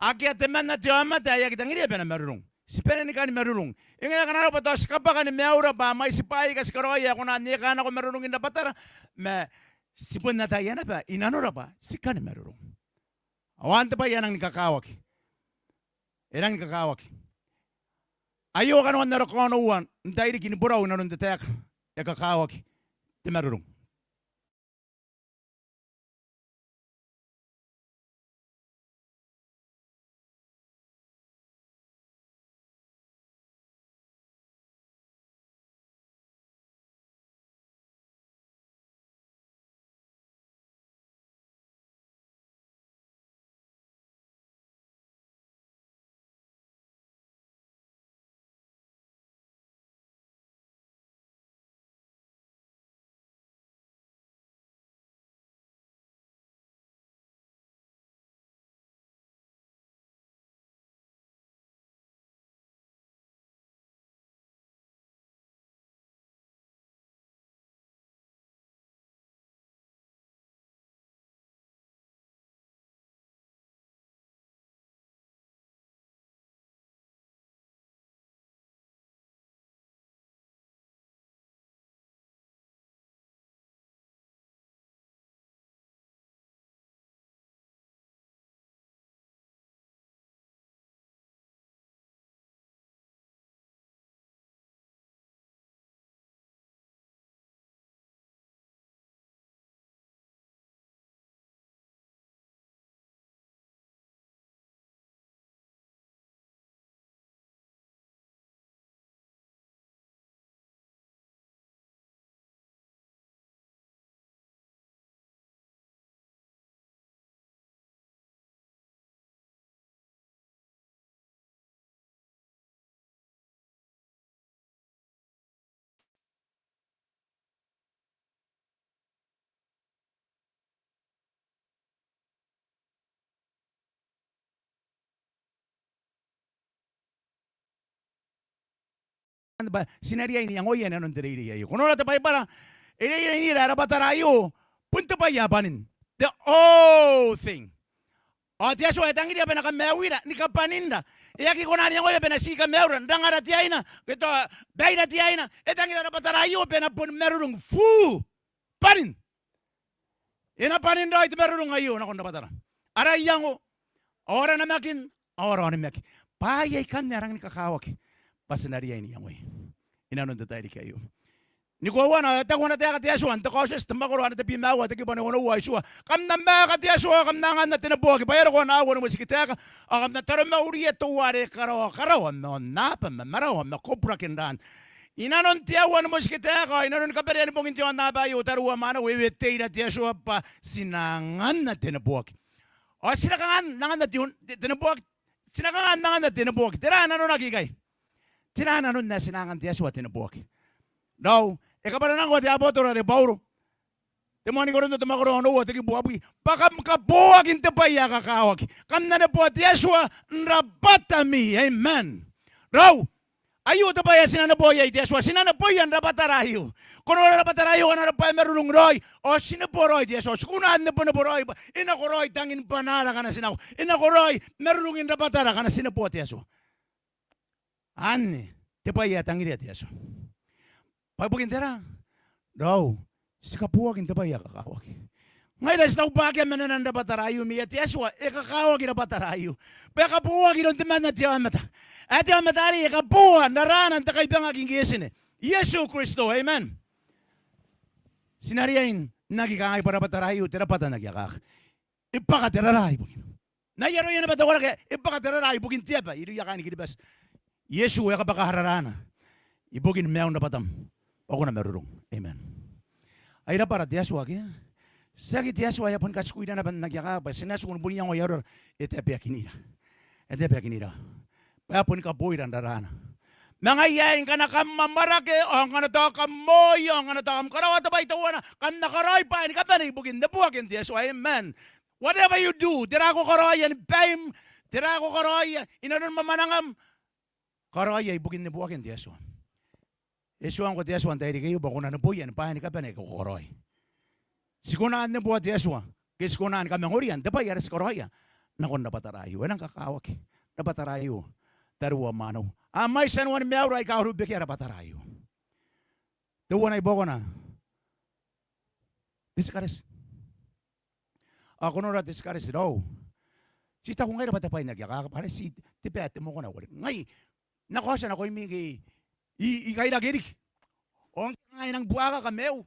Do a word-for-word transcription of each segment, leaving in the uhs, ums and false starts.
Akea temanna te aomata ae aki tangiria bwa e na marurung. Ti bane ni kani marurung. E ngae ngkana arona bwa tao ti kabwaka ni maiura bwa a mwaiti bwaai aika ti karaoia ae kona n eka nako marurungin rabwatara, ma ti bon ataia naba i nanora bwa ti kani marurung. Ao anne te bwai ae e rangi ni kakawaki. E rangi ni kakawaki. Aio kanoan ara kaonoua n tairiki ni borau inanon te taeka. E kakawaki te marurung. Bwa ti na riai n iangoia inanon te reirei aio. Ko nora te Baibara, e reireira ara bwatara aio bon te bwai ae bwanin. The whole thing. Ao te Atua e tangiria bwa e na kamaiuira ni kabwaninra. E aki kona n iangoia bwa e na ti kamaiura n rangara te aina, ke tao baira te aina. E tangira ara bwatara aio bwa e na boni marurung. Fuu! Bwanin. E na bwanin raoi te marurung aio nakon rabwatara. Ara iango, ao ara namakin, ao ara onimaki. Bwaai aikanne a rangi ni kakawaki bwa ti na riai n iangoi inanon te tairiki aio. Ni koauana, e taku ana taeka te Atua n te Kaotioti, te mwakoro ae tebwi ma aua, te kibu ae onoua ao itiua: Kam na maaka te Atua, kam na anganna te neboaki, bwa e a roko ana aoa ni motikitaeka, ao kam na taromauria teuare karaoa karawa ma aonnaba ma marawa ma koburaki n ran. Inanon te aoa ni motikitaeka, inanon kabanean bongin te aonnaba aio, tariu ma mwaneu, e weteira te Atua bwa ti na anganna te neboaki. Ao ti na kanga n anganna te, te, te neboaki? Ti na kanga n anganna te neboaki? Tera nanonaki ikai? Tera nanon ae ti na angan te Atua te neboaki? Raou, e kabwaranakoa te abotoro are Bauro. Te moan I-Korinto, te mwakoro ae onoua, te kibu uabwi: Bwa kam kaboaki n te bwai ae kakawaki. Kam na neboa te Atua n rabwatami. Amen. Raou, aio te bwai ae ti na neboa iai te Atua. Ti na neboia n rabwatara aio. Ko nora rabwatara aio, ana rabwa ae marurung raoi. Ao ti neboa raoi te Atua. Ti kona n nebonebo raoi bwa e nakoraoi tangin bwanaara ngkana ti nako. E nakoraoi marurungin rabwatara ngkana ti neboa te Atua. Anne te bwai ae tangiria te Atua. Bwa ibukin tera? Raou, ti kaboaki n te bwai ae kakawaki. Ngaira ti tau bwa akea manenan rabwatara aio, ma iai te Atua e kakawaki rabwatara aio. Bwa e kaboaki iroun temanna te aomata. Ae te aomata arei e kaboa n raraana n te kaibangaki ngke e tine, Iesu Kristo. Amen. Ti na riai n aki kangai bwa rabwatara aio te rabwata n aki akaka. E bwaka te raraa ibukina. N ai aroia naba te koraki, e bwaka te raraa ibukin te aba irouia kaain Kiribati. Iesu e kabwaka raraana ibukin maiun rabwatam bwa ko na marurung. Amen. Ai rabwara te Atua ke? Tiaki te Atua ae e a boni katikui naba n aki akaka bwa ti na tiku ni bon iangoi arora. E tabeakinira. E tabeakinira. Bwa e a boni kaboira n raraana. Ma ngaia aei, ngkana kam amwarake, ao ngkana tao kam moi, ao ngkana tao kam karaoa te bwai teuana, kam na karaoi bwaai ni kabane ibukin neboakin te Atua. Amen. Whatever you do, tera ae ko karaoia ni baim, tera ae ko karaoia inanon mwamwanangam, karaoia ibukin neboakin te Atua. E tuangko te Atua n tairiki aio bwa ko na neboia ni bwaai ni kabane aika ko karaoi. Ti kona n neboa te Atua ngke ti kona ni kamangoria n te bwai are ti karaoia nakon rabwatara aio. E nang kakawaki rabwatara aio tariu ao mwaneu. A mwaiti anua ni maiura aika a urubekia rabwatara aio. Teuana i buakona te tikareti. Ao ko nora te tikareti raou. Ti taku ngaira bwa te bwai n aki akaka bwa are ti te bwai te mokona uarereke. Ngai N na kaotia nakoimi ngke I, I kairake riki. Ao ngke ngai I nang buakaka maiu,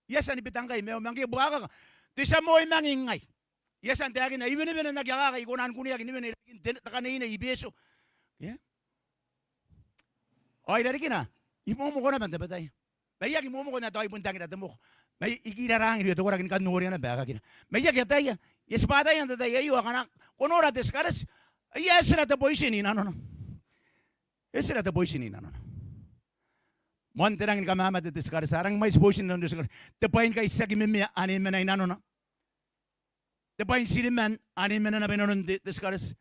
I a tia ni bita ngkai maium, ma ngke I buakaka, te tia moi manging ngai. I a tia n taekinna, I wenewene n aki akaka, I kona ni kuneaki ni wene irarikin te, te kaneine i Betio. Ao irarikina I momoko naba n tabetai. Ma I aki momoko n ae tao I bon tangira te moko. Ma I, I kirarang irouia te koraki ni kan noria naba aekakina. Ma I aki ataia, I a tibwa ataia n te tai aio akana ko nora te tikareti. Aia, e tira te boitin i nanona. E tira te boitin i nanona. Moan te rangi ni kamamate te tikareti, a rangi mwaiti boitin i nanon te tikareti. Te bwai ni kaitiaki memea ane e mena i nanona. Te bwai n tiriman ane e mena naba i nanon te, te tikareti.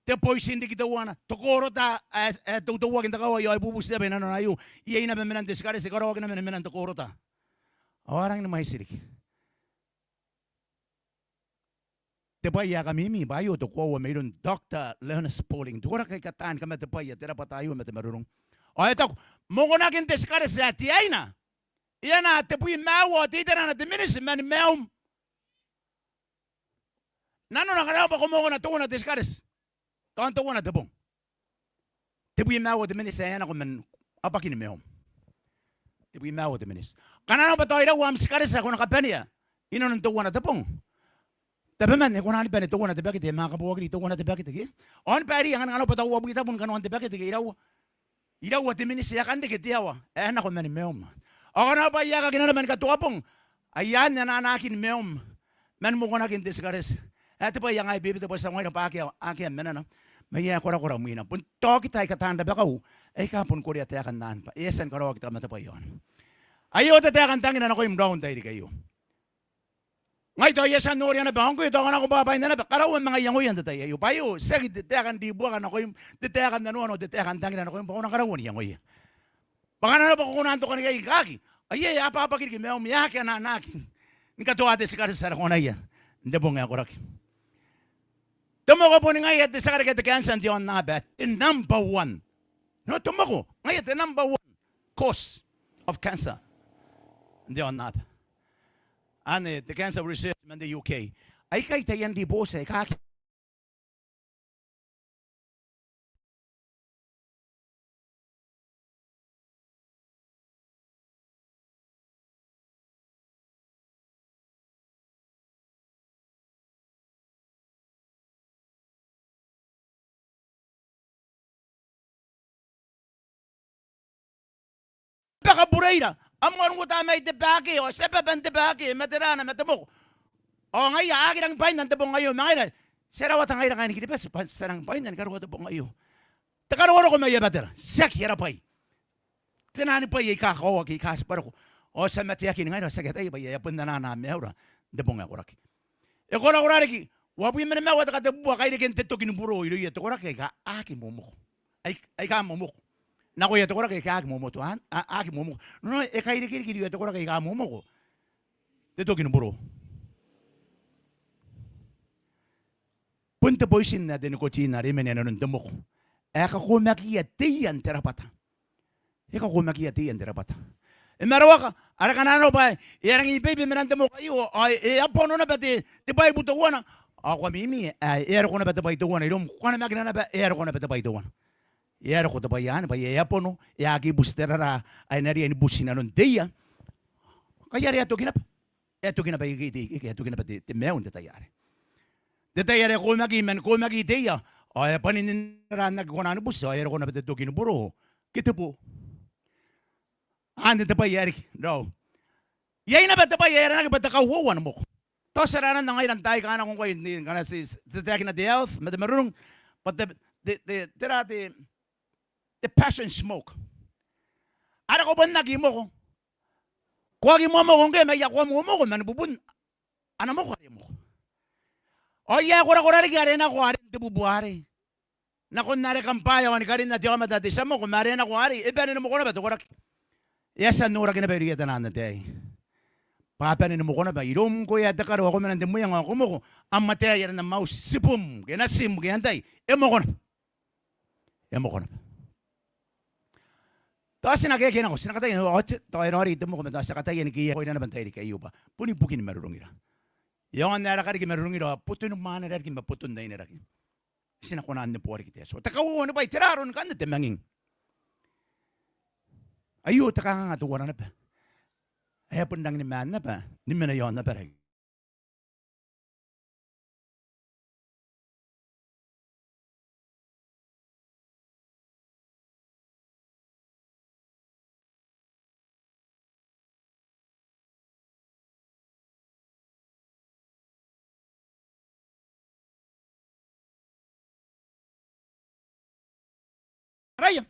Te boitin riki teuana, te korota ae, ae teuteuaki n te kawa aio, e bubuti naba i nanona aio. Iai naba menan te tikareti, e karaoaki naba menan te korota. Ao a rangi ni mwaiti riki. Te bwai ae kamimi bwa aio te koaua mairoun Doctor Leonard Spaulding. Te koraki aika taan kamatebwaia te rabwata aio ma te marurung. Ao e taku, mokonakin te tikareti ae te aina, e anaa tebwi ma aua ao te iterana te miniti mani maium. Nanona ngkana arona bwa ko mokona teuana te tikareti, tao n teuana te bong. Tebwi ma aua te miniti ae e a nako man abwakin maium. Tebwi ma aua te miniti. Ngkana arona bwa tao iraua am tikareti ae ko na kabanea i nanon teuana te bong, tabeman e kona ni bane teuana te bakete, e manga kaboaki riki teuana te bakete ke. Ao ni bairia ngkana arona bwa tao uabwi tabun kanoan te bakete ke iraua. Iraua te miniti ae kan reke te aoa ae e a nako mani maium. Ao ngkana bwa I aekakina naba ni katoa bong, ai anne ananakin maium man mokonakin te tikareti. Ae te bwai ae ngai I bebete bwa ti taku ngaira bwa akea, akea menana. Ma e a korakora mwina. Bon taokita aika taan rabakau aika bon korea taekan anne bwa e a tia ni karaoaki te kamatebwai aio. Aio te taeka n tangira nakoim raou n tairiki aio. Ngai tao I a tia n noria naba, ao ngkoe tao ngkana ko bwabwaina naba, karaua manga iangoia n te tai aio. Bwa aio tiaki te taeka n ribuaka nakoim, te taeka n nanoanoa, te taeka n tangira nakoim bwa ko na karaua n iangoia. Bwa ngkana arona bwa ko kona n tokanikai ngkaki, aia, e a bwabwaki riki maium, e a aki ananaaki ni katoa te tikareti are ko anaia n te bong ae koraki. Te moko boni ngaia te tia karekea te cancer n te aonnaba, te number one. No, te moko ngaia te number one cause of cancer n te aonnaba. Anne te cancer research man te U K. Aikai taian ribooti aika aki baka buraira, a moan uota mai te bake, ao ti a baba n te bake, ma te rana, ma te moko. Ao ngaia a aki rangi bwainna n te bong aio, ma ngaira ti a rawata ngaira kaain Kiribati bwa ti a rangi bwainna ni karokoa te bong aio. Te karokoroko mai abatera, tiaki ara bwai. Te naan bwai aika kaoaki aika ti bwaroko. Ao ti a mateaki ngaira, ao ti aki ataia bwa e a bon anaa maiura n te bong ae koraki. E korakora riki uabwi ma nimaua te katebubua kaireken te toki ni buro irouia te koraki aika aki momoko. Ai, aika momoko. Nakoia te koraki aika aki momoko. An, a, aki momoko. No, no, e kaireke riki irouia te koraki aika momoko te toki ni buro. Bon te boitin ae te nicotine are e mena i nanon te moko ae e kakomakiia teian te rabwata. E kakomakiia teian te rabwata. E maroaka, are ngkana arona bwa e a rangi ni beibe menan te moko aio, ao e a bono naba te, te bwaibu teuana. Ao ko a mimi, e, e a roko naba te bwai teuana iroum, ko a namakina naba, e a roko naba te bwai teuana. E a roko te bwai anne, bwa e a bono, e a aki buti te raraa ae e na riai ni buti i nanon te ia. Ngkai are e a toki naba. E a toki naba ikekei te, e a toki naba te, te maiu n te tai arei. Te tai are e komaki, man komaki te ia, ao e a bwanin n raraa n aki kona ni buti, ao e a roko naba te toki ni buro ke te bo. Anne te bwai ae riki raou. Iai naba te bwai ae aranaki bwa te kauoua ni moko. Tao ti a rana n angaira n taai aika nako ngkoa, ngkana ti, ti taekina te health ma te marurung, bwa te, te, te, tera te, te passion smoke. Are ko bon aki moko. Ko aki momoko ngkoe, ma aia ko a momoko man bubun ana moko are e moko. Ao iai korakora riki are e nako are n te bubu arei. Nakon are kam bwaea ao ni karinna te aomata ae te tia moko, ma are e nako arei, e bane ni moko naba te koraki. E a tia n noraki naba irouia taian ataei. bwa a bane ni moko naba. Iroum ngkoe ae te karo ao ko mena n te mweang ao ko moko, am ataei ae na mauti, tibum ke natim ke antai, e moko naba. E moko naba. Tao ti na keke nako, ti na kataia, ao te, tao e raoiroi te moko ma tao ti a kataia ni keke koira naba n te tairiki aio bwa bon ibukin marurungira. E aonga n ae raka riki marurungira ao boton mwaanera riki ma boton aine riki. Ti na kona n neboa riki te Atua. Te kauoua ni bwai, tera aron ngkanne te manging? Aio te kanganga teuana naba ae bon rangi ni maan naba ni mena i aon abara. Araia.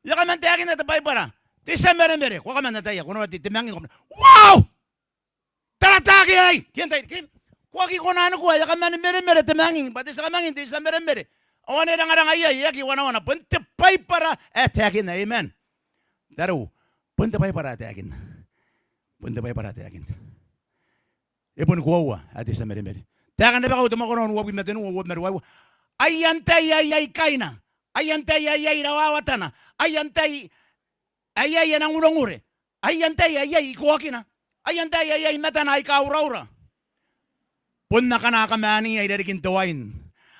E a kaman taekinna te Baibara, te tia meremere, ko a kaman ataia, ko noora te, te manging, ko a manga, wow! Tara taake aei, ke antai, ke, ko aki kona ni koaua, e a kaman meremere te manging, bwa te tia kamanging, te tia meremere. Ao ane e rangaranga iai, e aki wanawana, bon te Baibara ae taekinna, amen. Tariu, bon te Baibara ae taekinna. Bon te Baibara ae taekinna. E boni koaua ae te tia meremere. Taekan Rabakau te mwakoro uabwi ma tenua, uabwi ma ruaiwa. Ai antai ae iai kaina? Ai antai ae iai rawawatana? Ai antai ae iai ana ngurengure? Ai antai ae iai ikoakina? Ai antai ae iai matana aika uraura? Bon akana a kamania irarikin te wain,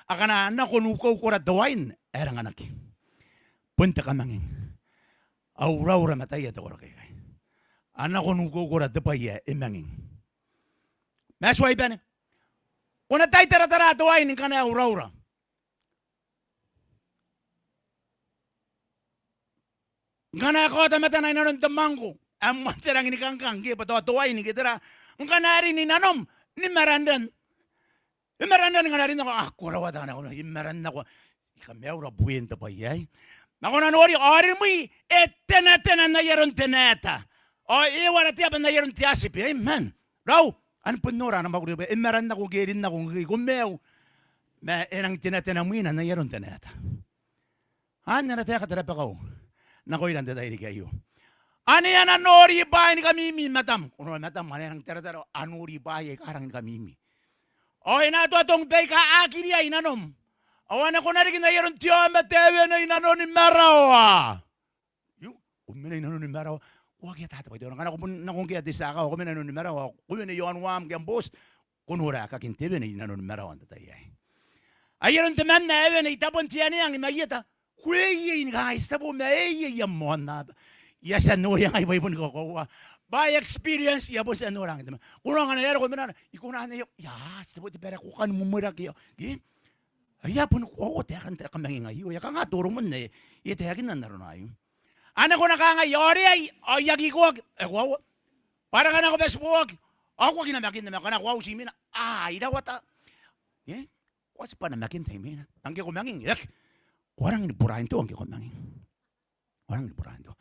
akana a nako n ukoukora te wain ae ranganaki. Bon te kamanging. A uraura mataia te koraki aikai. A nako n ukoukora te bwai ae e manging. Ma e tuai bane. Ko na tai taratara te wain ngkana e uraura. Ngkana e kaota matana i nanon te mwangko, ae moan te rangi ni kangkang, ke bwa tao te wain ke tera. Ngkana e rin i nanom, ni maranran. E maranran ngkana e rin nako, a, ko rawata ngkana ko, e maran nako. E kamaiura buen te bwai aei. Ma ko na nori, ao rimwi e tenatena n ai aron te naeta. Ao e wara te aba n ai aron te atibe, amen. Raou, ane bon nora ana mwakuri bwa e maran nako ke e rin nako ngke ko maiu. Ma e nang tenatena mwina n ai aron te naeta. Anne ana taeka te rabakau nakoira n te tairiki aio. Ane a na nori bwaai ni kamimi matam. Ko noora matam, ane a nang taratara, a nori bwaai aika rangi ni kamimi. Ao e na atoatong baika aki riai i nanom. Ao ane ko na riki n ai aron te aomata ae wene i nanoni marawa. Io, ko mena i nanoni marawa. Ko aki ata te bwai teuana. Ngkana ko bon nako ngkoa te tia akawa, ko mena i nanoni marawa, ko wene i aon waam ke am booti, ko noora aekakin te wene i nanoni marawa n te tai aei. Ai aron temanna ae wene i tabon te aneang i Maieta. Ko eei ni kangai, ti tabo ma eei, am aonnaba. I a tia n noria ngai bwa I boni kakoaua. By experience, I a bon tia n nora ngai temanna. Ko noora ngkana e a roko menana, I kona n eei, ia, ti tabo te bwai ae ko kan mwemweraki. Ke? Ai a boni koaua taekan te kamanging aio, e a kanga Toromon ae e taekinna n arona aio. Ane ko na kangai, ao reai, ao I aki ikoaki, e koaua. Bwa are ngkana ko batiboaki, ao ko aki namakinna, ma ngkana ko a uti imwina, a, I rawata. Ke? Ko a tibwa namakinna imwina. Ngke ko manging, e aki. Ko a rangi ni buraintoa ngke ko manging. Ko a rangi ni buraintoa.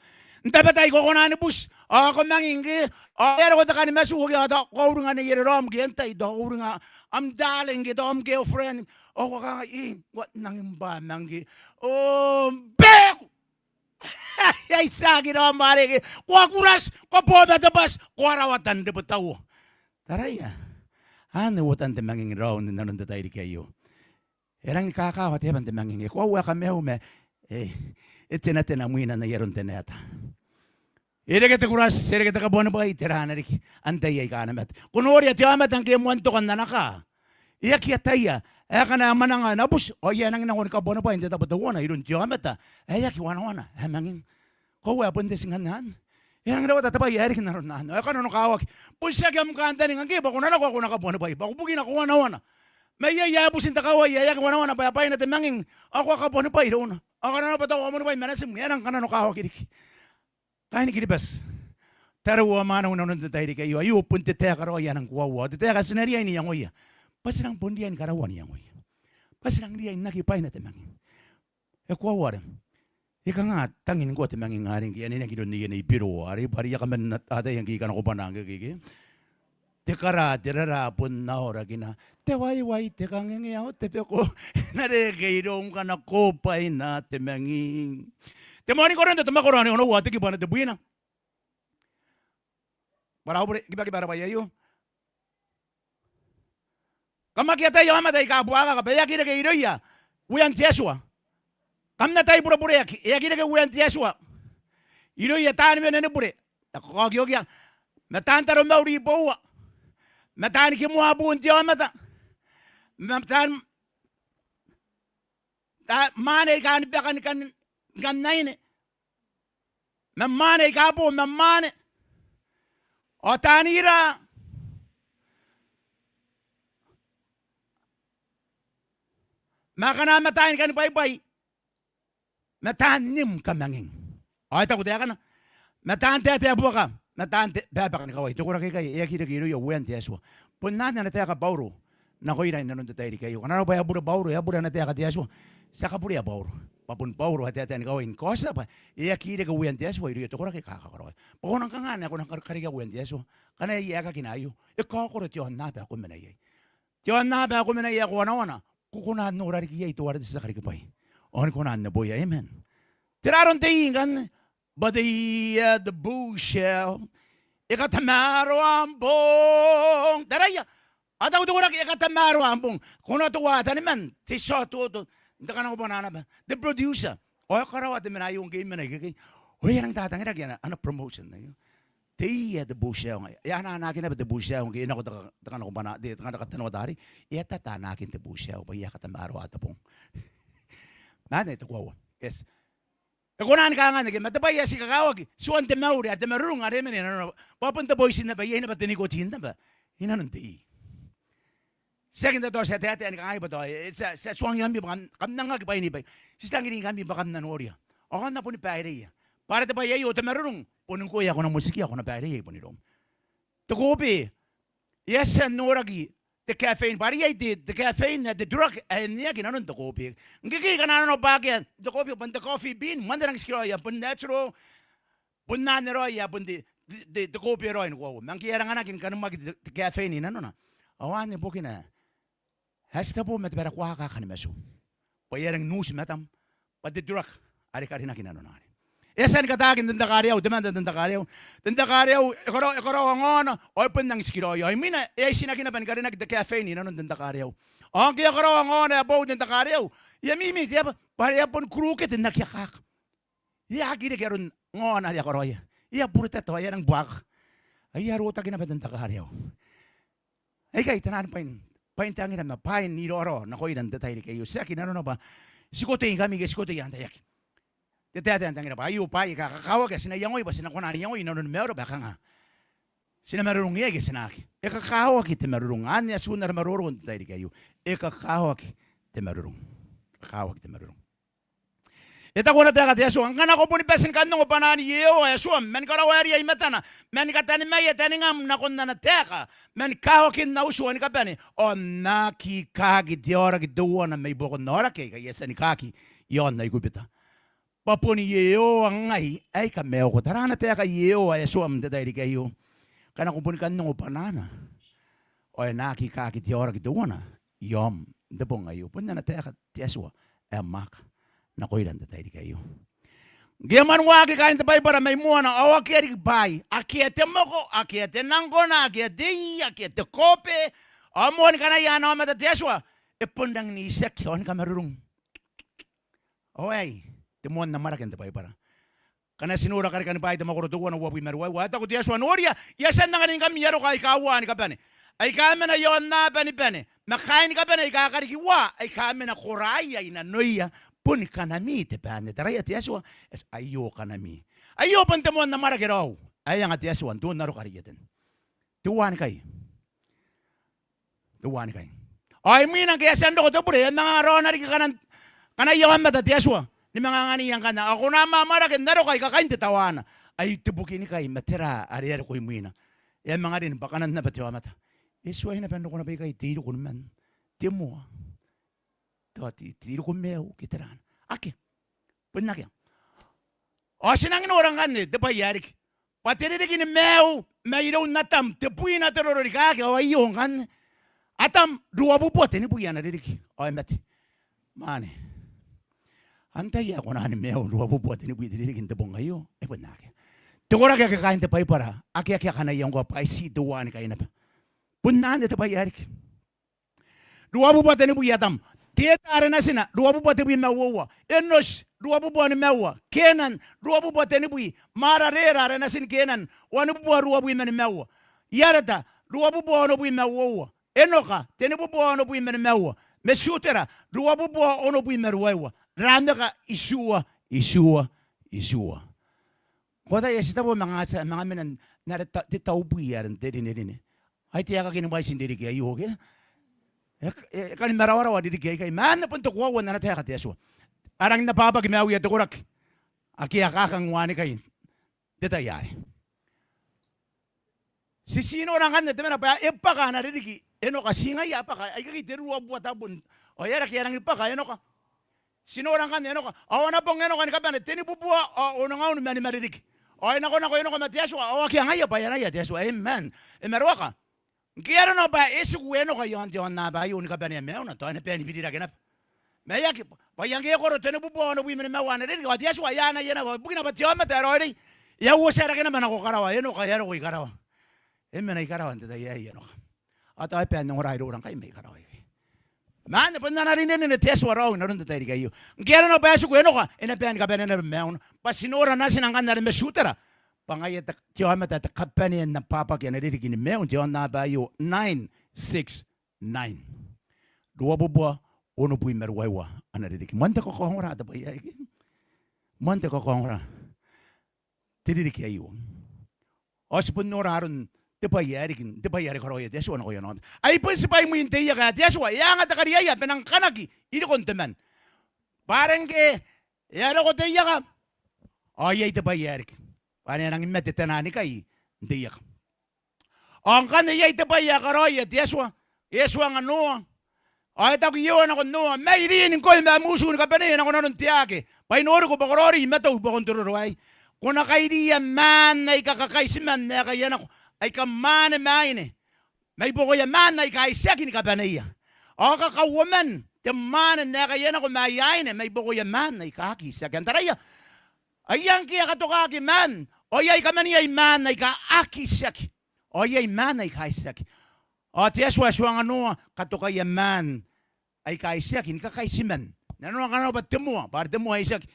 N tabetai ko kona ni buti, ao ko manging ke, ao e a roko te kani matu ke, ao tao ko uringa neiereraom ke antai, tao ko uringa am darling ke tao am girlfriend, ao ko kangai, e, ko a nangi bwa mangke, o, beku! Ai tiaki raom are ke, ko a kurati, ko a bo ma te bati, ko a rawata n rebwetaua. Taraia. Anne uotan te manging raou n nanon te tairiki aio. E rangi ni kakawa te aba n te manging. E koaua ae kamaiu ma e, e tenatena mwina n ai aron te naeta. E reke te kurati, e reke te kabuanibwai, tera ana riki, antai aika a na mate. Ko noria te aomata ngke e moan toka n ana kaa, e aki ataia ae ngkana e mwananga ana buti, ao e a nangi nako ni kabuanibwai n te tabo teuana iroun te aomata ae aki wanawana ae manging. Koaua ae bon te tingan anne. E a nangi rawata te bwai ae riki n aron anne. Ao e kananokawaki. Bon tiaki am kantaninga ngke bwa ko na nako ao ko na kabuanibwai, bwa ko bukina ko wanawana. Ma iai ae buti n te kawai ae aki wanawana bwa e bwaina te manging, ao ko a kabuanibwai irouna. Ao ngkana naba tao ko a kabuanibwai ma natim, e a nang kananokawaki riki. Kaaini Kiribati, tariu ao mwaneu n nanon te tairiki aio, aio bon te taeka raoi ae nang koaua. Ao te taeka ae ti na riai n iangoia, bwa ti nang bon riai ni karaua n iangoia, bwa ti nang riai n aki bwaina te manging. E koaua are e kanga tangin ngkoa te manging arei ngke e a nenaki iroun neie Nei Biro, arei bwa are I a kaman ataia ngke I kanakobwana ngke, ke, ke. Te kara, te rara bon aorakina. Te waiwai, te kangenge ao te beko. E na reke irou ngkana ko bwaina te manging. Te moani Korinto, te mwakoro ae onoua, te kibu ae tebwina. Bwa ara bure, kibakiba ara bwai aio. Kam aki atai aomata aika buakaka bwa e aki reke irouia uean te Atua. Kam na tai burebureaki, e aki reke uean te Atua irouia taan wene ni bure. N na kakaokiokia, ma taan taromauri iboua, ma taan kimoa buun te aomata, ma taan, taan mwaane aika ni baka ni kan, ni kan aine, ma mwaane aika bo ma mwaane, ao taan ira, ma akana ma taan kanibwaibwai, ma taan nim kamanging. Ao e taku taekana, ma taan taetae buaka, ma taan te, babaka ni kawai. Te koraki aikai e aki reke irouia uean te Atua. Bon anne ana taeka Bauro nakoira inanon te tairiki aio. Ngkana arona bwa e a bure Bauro, e a bure ana taeka te Atua, ti a kaburea Bauro. Bwa bon Bauro ae taetae ni kawai ni kaotia bwa e aki reke uean te Atua irouia te koraki aika kakaraoia. Bwa ko na kanga ngkana ko na kar-, karekea uean te Atua? Ngkana iai aekakina aio, e kaokoro te aonnaba ae ko mena iai. Te aonnaba ae ko mena iai ae ko wanawana, ko kona n nora riki iai teuare te tia karikibwai ao ni kona n neboia. Amen. Tera aron te ii ngkanne? Bwa te ii ae te butia e katamaroa am bong. Taraia, a taku te koraki, e katamaroa am bong. Ko na tua taniman te tia ototo n te kanakobwanaa naba, te producer. Ao e karaoa te mena aio ngke e mena ikekei. Ao e a nang tatangiraki ana, ana promotion aio. Te ii ae te butia aio ngaia. E a anaanaki naba te butia aio ngke e nako te ka-, te kanakobwanaa, te, te kanakobwanaa tari. E a tata anaakin te butia aio bwa e a katamaroa te bong. Ma anne te koaua. Yes. E kona ni kanganne ke, ma te bwai ae ti kakawaki, tuan te mauri are te marurung are e mena inanona. Bwa bon te boitin naba, iai naba te nicotine naba inanon te ii. Tiaki n tataoti, ti a taetae ni kangai bwa tao, e, ti a, ti a tuangingkami bwa kam, kam nang aki bwainibwai. Ti tangiringkami bwa kam na noria ao kam na boni baireia. Bwa are te bwai aio, te marurung, boni ngkoe ae ko na motikia, ko na baireia i bonirom. Te kobe, e a tia n noraki te caffeine, bwa are iai te, te caffeine ae te drug ae e neaki inanon te kobe. Ngkekei ngkana nanona bwa akea n te kobe, bwa n te coffee bean, moan te nang tikiraoi, bon natural, bon anne raoi ae bon te, te, te, te kobe raoi ni koaua. Ma ngke e aranganaki ni kanimwaki te, te caffeine inanona, ao anne bukina ae ti tebo ma te barakuaka aika ni matu. Bwa e a rangi n uti matam bwa te drug are karinaki inanona arei. E a tia ni kataaki n te ntakareau, temanna n te ntakareau. Te ntakareau e karao, e karaoa ngaona ao e bon nang tikiraoi. Ao imwina e a itinaki naba ni karinaki te caffeine inanon te ntakareau. Ao ngke e a karaoa ngaona ae boou te ntakareau, e a mimi te aba bwa are e a boni kurukete n aki akaka. E aki reke aron ngaona are e a karaoia. E a buretata ao e a nang buakaka. Ai e a rotaki naba te ntakareau. Aikai taian bwain, bwain tangira ma bwain iraorao nakoira n te tairiki aio. Tiaki nanona bwa ti koteiingkami ke ti kotei antai, aki. Te taetae n tangira bwa aio bwaai aika kakawaki ae ti na iangoi bwa ti na kona n iangoi inanoni maiura bwa e kanga ti na marurung iai ke ti na aki. E kakawaki te marurung. Anne atun ara maroro n te tairiki aio. E kakawaki te marurung. Kakawaki te marurung. E taku ana taeka te Atua, ngkana ko boni bati ni kan ongo bwanaan Iehova Atuam, ma ni karaoa ae riai i matana, ma ni katanimaia taningam nakon ana taeka, ma ni kawakin au tua ni kabane, ao N na aki kaaki te aoraki teuana mai buakon aoraki aika I a tia ni kaaki i aon Aikubita. Bwa bon Iehova ngai ae I kamaiuko. Tara ana taeka Iehova Atuam n te tairiki aio. Ngkana ko boni kan ongo bwanaana, ao e na aki kaaki te aoraki teuana i aom n te bong aio. Bon ana taeka te Atua ae mwaaka nakoira n te tairiki aio. Ngke e a mwanuaki kaain te Baibara mai moana, ao akea riki bwaai, akea te moko, akea te nangkona, akea te ii, akea te kobe, ao moani kanaia ana aomata te Atua, e bon rangi n itiaki ao ni kamarurung. Ao aei te moan amwarake n te Baibara. Ngkana ti nora Karikani Bwaai te mwakoro teuana uabwi ma ruaiwa, ao e taku te Atua, noria, I a tia n anganingkami aroka aika uaa ni kabane, aika mena i aonnaba ni bane, ma kaain kabane aika kariki uaa, aika mena koraia i nanoia. Boni kanami te bane. Taraia te Atua, aio kanami. Aio bon te moan amwarake raou ae anga te Atua n te onnaroka are i Eten. Te uanikai. Te uanikai. Ao imwina ngke e a tia n roko te bure, e a manga raona riki kanan, kanaia aomata te Atua ni manga anganiia ngkanne. Ao ko na amwamwarake n aroka aika kain te tawaana. Ai te bukinikai, ma tera are e a roko imwina? E a manga rin bwa kanan naba te aomata. E tuai naba n roko naba ikai te iriko ni man, te moa, tao te, te iriko maiu ke tera. Akea. Bon akea. Ao ti nangi nora ngkanne te bwai ae riki. Bwa te ririki ni maiu mairoun Atam, tebwina te roro rikaaki, ao aio ngkanne. Atam, ruabubua tenibwi ana ririki ao e mate. Mwaane, antai ae kona ni maiu ruabubua tenibwi te ririki n te bong aio? E bon akea. te koraki ake kaain te Baibara ake akea kanaia ngkoa bwa e tii teuaanikai naba. Bon anne te bwai ae riki. Ruabubua tenibwi Atam. Teta are natina, ruabubua tebwi ma uoua. Enoti, ruabubua nimaua. Kenan, ruabubua tenibwi. Maararera are natin Kenan, wanibubua ruabwi ma nimaua. Iareta, ruabubua onobwi ma uoua. Enoka, tenibubua onobwi ma nimaua. Metutera, ruabubua onobwi ma ruaiwa. Rameka, itiua, itiua, itiua. Ko ataia ti tabo manga tia, manga mena n are ta-, te taubwi are n te rinerine. Ai te aekaki ni mwaiti n ririki aio, ke? E, e, e kani marawarawa ririki aikai. Ma anne bon te koaua n ana taeka te Atua. A rangi n ababaki maiuia te koraki ake a kakang uanikai n te tai arei. Ti, ti nora ngkanne te mena bwa e bwaka ana ririki Enoka, ti ngaia a bwaka, aikakei te ruabubua tabun. Ao e aera ngke e a rangi ni bwaka Enoka? Ti nora ngkanne Enoka. Ao ana bong Enoka ni kabane tenibubua ao onengaun ma nima ririki. Ao e nakonako Enoka ma te Atua, ao akea ngaia bwa e anaia te Atua. Amen. E maroaka. Ngke arona bwa e tiku Enoka i aon te aonnaba aio ni kabanea maiuna, tao e na bae ni birirake naba. Ma e aki, bwa e a ngke e koro tenibubua onobwi ma nimaua ana ririki, ao te Atua e anaia naba, ibukina bwa te aomata ae raoiroi e a uotia rake naba nako karawa. Enoka e a roko i karawa. E mena i karawa n te tai aei Enoka. Ao tao e bae n ongora iroura ngkai mai karawa aikai. Ma anne bon ana rinerine te Atua raou n aron te tairiki aio. Ngke arona bwa e tiku Enoka, e na bae ni kabanea naba maiuna. Bwa ti nora natina ngkanne are Metutera. Bwa ngaia te, te aomata ae te kabanea n ababaki ana ririki ni maiu n te aonnaba aio, nine six nine. Ruabubua onobwi ma ruaiwa ana ririki. Moan te kakaongora te bwai aei. Moan te kakaongora te ririki aio. Ao ti bon nora aron te bwai ae riki n te bwai are karaoia te Atua nakoia ana aomata. Ai bon tibwa imwin te ieka ae te Atua e anga te kariaia bwa e nang kanaki irikon te man. Bwa are ngke e a roko te ieka ao iai te bwai ae riki. Bwa are e a nangi mate te nanikai n te ieka. Ao ngkanne iai te bwai ae karaoia te Atua, e tuanga Noa. Ao e taku Iehova nakon Noa, mai rin ngkoe ma am utu ni kabaneia nako nanon te aake, bwa I noriko bwa ko raoiroi i matou i buakon te roro aei. Ko na kairiia maan aika kakaitiman n aekaia nako, aika mwaane ma aine, mai buakoia maan aika itiaki ni kabaneia. Ao kakauoman te mwaane n aekaia nako ma aia aine mai buakoia maan aika aki itiaki. Ao taraia, ai ngke e a katokaki maan, ao iai kamaniai maan aika aki itiaki. Ao iai maan aika itiaki. Ao te Atua e tuanga Noa, katokaia maan aika itiaki ni kakaitiman. Nanona ngkana bwa te moa, bwa are te moa ae itiaki.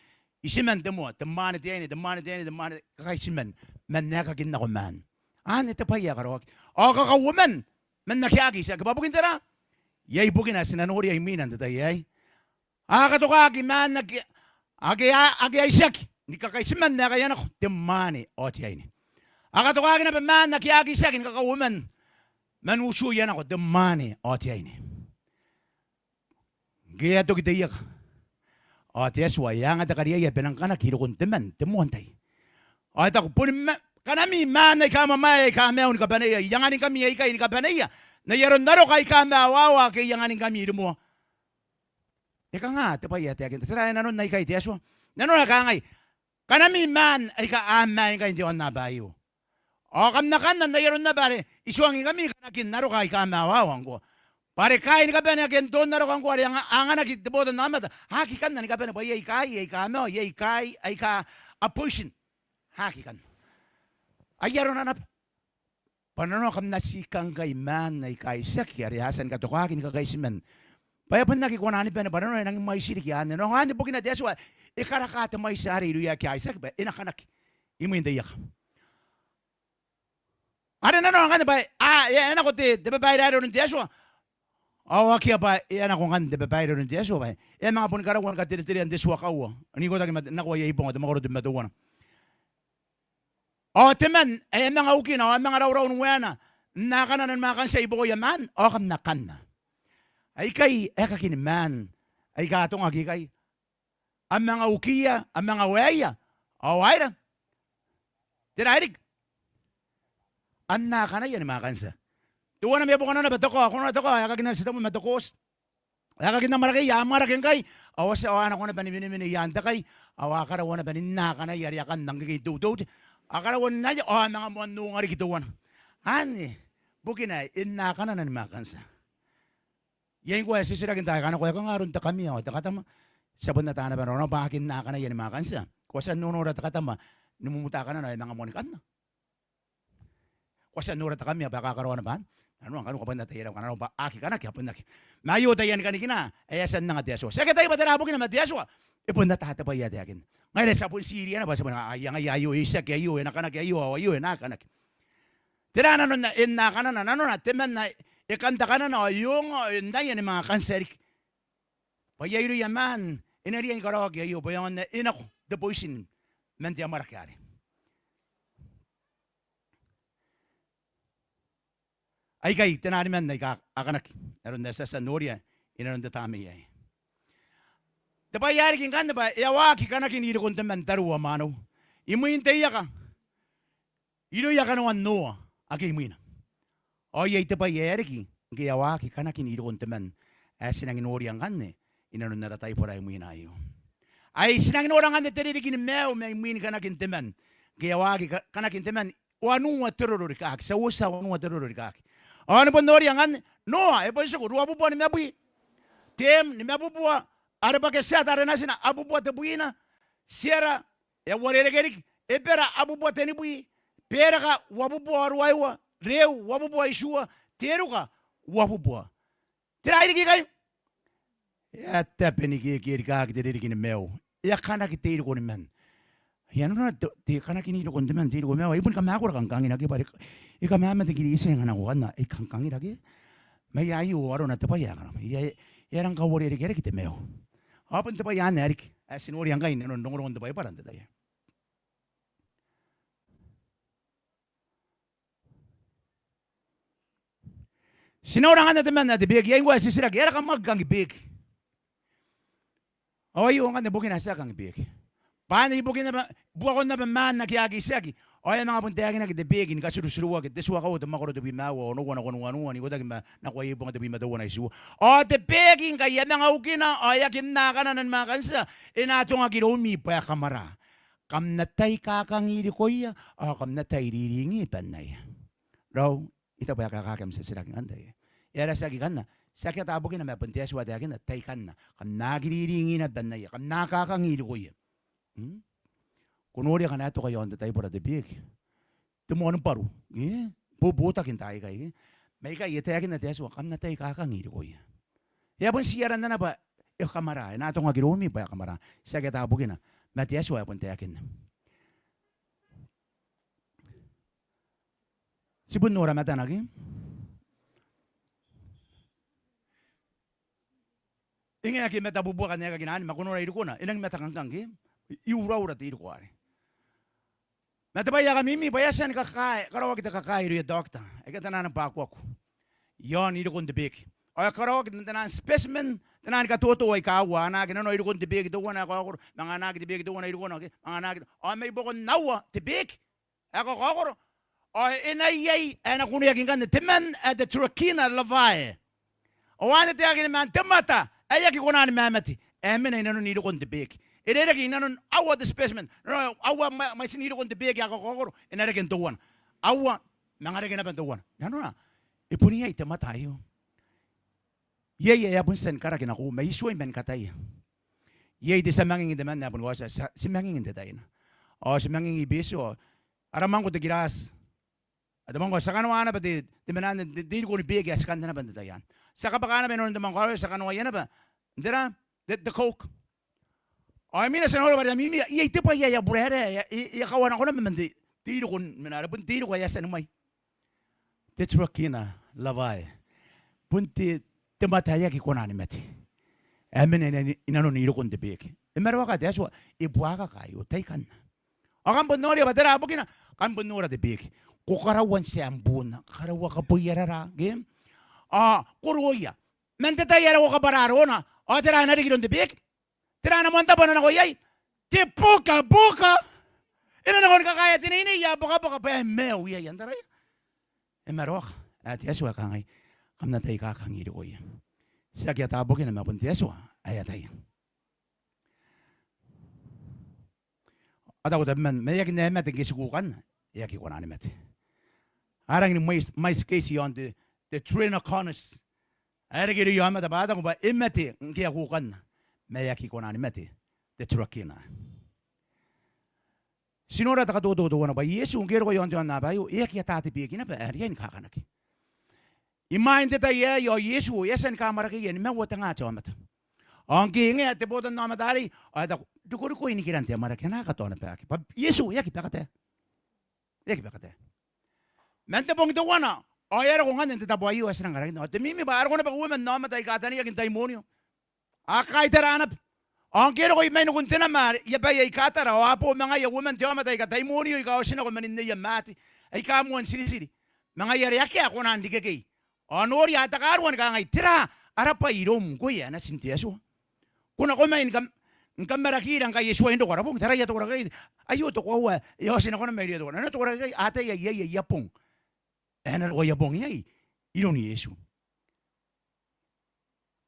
Itiman te moa, te mwaane te aine, te mwaane te aine, te mwaane, kakaitiman. Man aekakin nako maan. Anne te bwai ae karaoaki. Ao kakauoman man ake aki itiaki. Bwa bukin tera? Iai bukina ae ti na noria imwina n te tai aei. A katokaki maan ake, ake a, ake a itiaki ni kakaitiman n aekaia nako, te mwaane ao te aine. A katokaki naba maan ake a aki itiaki ni kakauoman man utuia nako, te mwaane ao te aine. Ngke e a toki te ieka ao te Atua e anga te kariaia bwa e nang kanaki irikon te man, te moan tai. Ao e taku, boni ma-, kanami maan aika mwamwae aika maiu ni kabaneia, I anganingkami aikai ni kabaneia n ai aron aroka aika mawawa ake I anganingkami irimoa. E kanga te bwai ae taekinna? Tera ae nanon aikai te Atua? Nanona e kangai, kanami maan aika a mamae ngkai n te aonnaba aio. Ao kam na kanna n ai aron naba are I tuangingkami kanakin aroka aika mawawa ngkoa. Bwa are kaain ni kabane ake n toon aroka ngkoa are a anga-, a anganaki te botannaomata, a aki kanna ni kabane bwa iai kaai aika mawa, iai kaai aika a poison. A aki kanna. Ai arona naba. Bwa nanona kam na tii kangkai maan aika itiaki are a tia ni katokaki ni kakaitiman. Bwa e bon aki kona ni bane, bwa nanona e nangi mwaiti riki anne. Ao anne bukina te Atua e karaka te mwaiti arei irouia ake a itiaki bwa e na kanaki imwin te ieka. Are nanona ngkanne bwa a, e a nako te, te babaire are oron te Atua. Ao akea bwa e a nako ngkanne te babaire oron te Atua bwa e a manga boni karaua ni katereterea n te tua kaua n ikotaki ma-, nakoa iai bonga, te mwakoro tebwi ma teuana. Ao te man ae a manga ukina ao a manga raurau ni waena n akanana ni mwakantia i buakoia maan, ao kam na kanna. Aikai aekakin maan aika atongaki ikai. A manga ukiia, a manga waeia, ao a aera? Tera ae riki? A n akanaia ni mwakantia. Teuana ma buakona naba te kao, ko nora te kao, aekakin ana titeboo ma te kooti. Aekakin amwarakeia, a amwarake ngkai, ao a tia, ao a nako naba ni wenewene i aan te kai, ao a karaua naba n akanaia are a kanna ngkekei n te uteute. A karaua n aia, ao a manga moan onga riki teuana. Anne bukina ae e n akanana ni mwakantia. Iai ngkoa ae titiraki n taai aika nako, e kanga aron te kamea ao te katama? Ti a bon ata naba n raonao bwa a aki n akanaia ni mwakantia. Ko a tia n nonora te katama ni mumuta kanana ao e manga moani kanna. Ko a tia n nora te kamea bwa e kakaraoa naba. Nanona ngkanne ko a bon ataia raoi kanana bwa a aki kanaki, a bon aki. Ma aio taiani kanikina ae e a tia n anga te Atua. Ti aki ataia bwa tera bukina ma te Atua e bon ata te bwai ae taekinna. Ngaira ti a bon tiria naba, ti a bon, aia, ngaia aio e itiaki, aio e na kanaki, aio, ao aio e na aki kanaki. Tera nanon e na kanana? Nanona temanna e kan ta kanana ao e onga ao e nnaia ni manga kantia riki. Bwa iai irouia maan e na riai ni karaoaki aio bwa e aonga n nako te boitin man te amwarake arei. Aikai tenaan maan aika a kanaki n aron ae ti a tia n noria inanon te tamnei aei. Te bwai ae riki ngkanne bwa e a waaki kanakin irikon te man tariu ao mwaneu imwin te ieka irouia kanoan Noa ake imwina. Ao iai te bwai ae riki ngke e a waaki kanakin irikon te man ae ti nangi noria ngkanne inanon ara taibora imwina aio. Ai ti nangi nora ngkanne te ririki ni maiu mai imwin kanakin te man. Ngke e a waaki ka-, kanakin te man wanua te roro rikaaki, ti a uotia wanua te roro rikaaki. Ao ni bon noria ngkanne Noa e bon tiku ruabubua nimabwi. Tem nimabubua, are bwa ke tiata are natina abubua tebwina. Tera e a uarereke riki. Ebera abubua tenibwi. Beraka uabubua ao ruaiwa. Reu uabubua itiua. Teruka uabubua. Tera ae riki ikai? E a tabe ni kekerikaaki te ririki ni maiu. E a kanaki te iriko ni man. Ia nanona te, te kanakin irikon te man, te iriko ni maiu. Ai bon kamakora kangkangina ke bwa e kamamate Kiritian ngkana ko kanna, ai kangkangina ke. Ma ia aio arona te bwai ae kangai. Ia e, e a rang kauarerekea riki te maiu. Ao bon te bwai anne ae riki ae ti noria ngkai inanon rongorongon te Baibara n te tai aei. Ti nora ngkanne te man ae te beeki, iai ngkoa ae titiraki, e aera kam aki kangi beeki? Ao aio ngkanne bukina ae ti aki kangi beeki. Bwa anne ibukin naba, buakon naba maan ake a aki itiaki. Ao e a manga bon taekinaki te beeki ni katirutiruaki, te tua kaua te mwakoro tebwi ma aua, onoua nako wanua, n ikotaki ma nako aia ibonga tebwi ma teuana itiua. Ao te beeki ngkai e a manga ukina ao e aki nna kanana ni manga kantia, e na atongaki iroumi bwa e kamwara. Kam na tai kakangi rikoia ao kam na tai riringi bannaia. Raou, I taku bwa e kaekaaki am titiraki ngkanne. E aera ti aki kanna? Ti aki ata bukina ma bon te Atua ae taekinna, tai kanna. Kam na aki riringi naba bannaia, kam na kakangi rikoia. Mm? Ko noria ngkana e toka i aon te taibora te beeki, te moan bwaru, e? Bobotaki n taai aikai, e? Ma ikai e taekinna te Atua, kam na tai kakangi rikoia. E a bon tii aranna naba, e kamwara, e na atongaki iroumi bwa e kamwara. Ti aki ata bukina ma te Atua ae bon taekinna. Ti bon nora matana ke? E ngae ake e matabubuaka n aekakina anne, ma ko nora irikona, e nangi mata kangkang ke? E uraura te iriko arei. Ma te bwai ae kamimi bwa e a tia ni kakae, karaoaki te kakae irouia taokita aika taian bwakuaku i aon irikon te beeki. Ao e karaoaki taian specimen, taian katoto aika aua, anaaki nanona irikon te beeki teuana ae kaokoro, manga anaaki te beeki teuana irikona ke, manga anaaki, ao mai buakon aua te beeki ae kakaokoro. Ao e na iai ae na kuneaki ngkanne te man ae te Trichina larvae. Ao anne taekini man te mata ae aki kona ni mamate ae mena inanon irikon te beeki. E rereke inanon aua te specimen, nanona aua mwa-, mwaitin irikon te beeki ae kakaokoro, e na reke n teuana. Aua, manga reke naba n teuana. Nanona, e bon iai te mata aio. Iai ae a bon tia ni karaki nako, ma I tuai man kataia. Iai te tia manging n te man ae boni kaotia, ti a, ti manging n te taina. Ao ti manging i Betio, ara mwangko te kirati. Ao te mwangko, ti a kanoa naba te, te mena n te, te iriko ni beeki ae ti kanna naba n te tai anne. Ti a kabwaka naba inanon te mwangko arei, ti a kanoaia naba n tera, te, te Coke. Ao imwina ti a noria bwa are a mimi, iai te bwai ae a buraerae, e, e, e a kawa nako naba man te, te iriko ni mena arei, bon te iriko ae a tia ni mwai. Te Trichina larvae. Bon te, te mata ae aki kona ni mate ae mena ina-, inanon irikon te beeki. E maroaka te Atua, e buakaka aio, tai kanna. Ao kam bon noria bwa tera bukina, kam bon nora te beeki. Ko karaua n tiaembuuna, karaua kaboiarara, ke? Ao koroia. Man te tai are ko kabwara arona, ao tera ae na riki iroun te beeki? Tera ana moan tabo ae na nako iai? Te bukabuka. E na nako ni kakaea te neinei ae bukabuka bwa e maiu iai, n taraia. E maroaka ae te Atua ae kangai, kam na tai kakangi rikoia. Ti aki ata bukina ma bon te Atua ae ataia. A taku tabeman, ma e aki nna mate ngke ti kukanna, e aki kona ni mate. A rangi ni mwaiti, mwaiti case i aon te, te trichinosis. Ae reke irouia aomata bwa a taku bwa e mate ngke a kukanna, ma e aki kona ni mate te trichina. Ti nora te katoto teuana bwa Iesu ngke e roko i aon te aonnaba aio, e aki ata te beeki naba ae riai ni kakanaki. Imwain te tai aei ao Iesu e a tia ni kamwarakeia nimaua tenga te aomata. Ao ngke e ngae te botannaomata arei ao e taku, rikorikoi nikiran te amwarake, a na aki katoa naba ake. Bwa Iesu e aki bakatae. E aki bakatae. Man te bong teuana ao e a roko ngkanne n te tabo aio ae ti nang karakinna. Ao te mimi bwa a roko naba uoman aomata aika taneiaki n taimonio. A kaitara naba. Ao ngke e roko i mainikun te nama are i abaia i Katara, ao a bo ma ngaia uoman te aomata aika taimonio aika otinako man nneia maate aika moan tiritiri, ma ngaia are akea ae kona n rikekei. Ao nori, a takarua ni kangai, tera ara bwai iroum ngkoe ae natin te Atua? Ko nako mai ni kam, ni kamwarakira ngkai e tuai n roko ara bong? Taraia te koraki aikai. Aio te koaua ae e otinako naba mairouia te koraki. Nano te koraki aikai, a ataia iai aia bong ae e na roko aia bong iai iroun Iesu.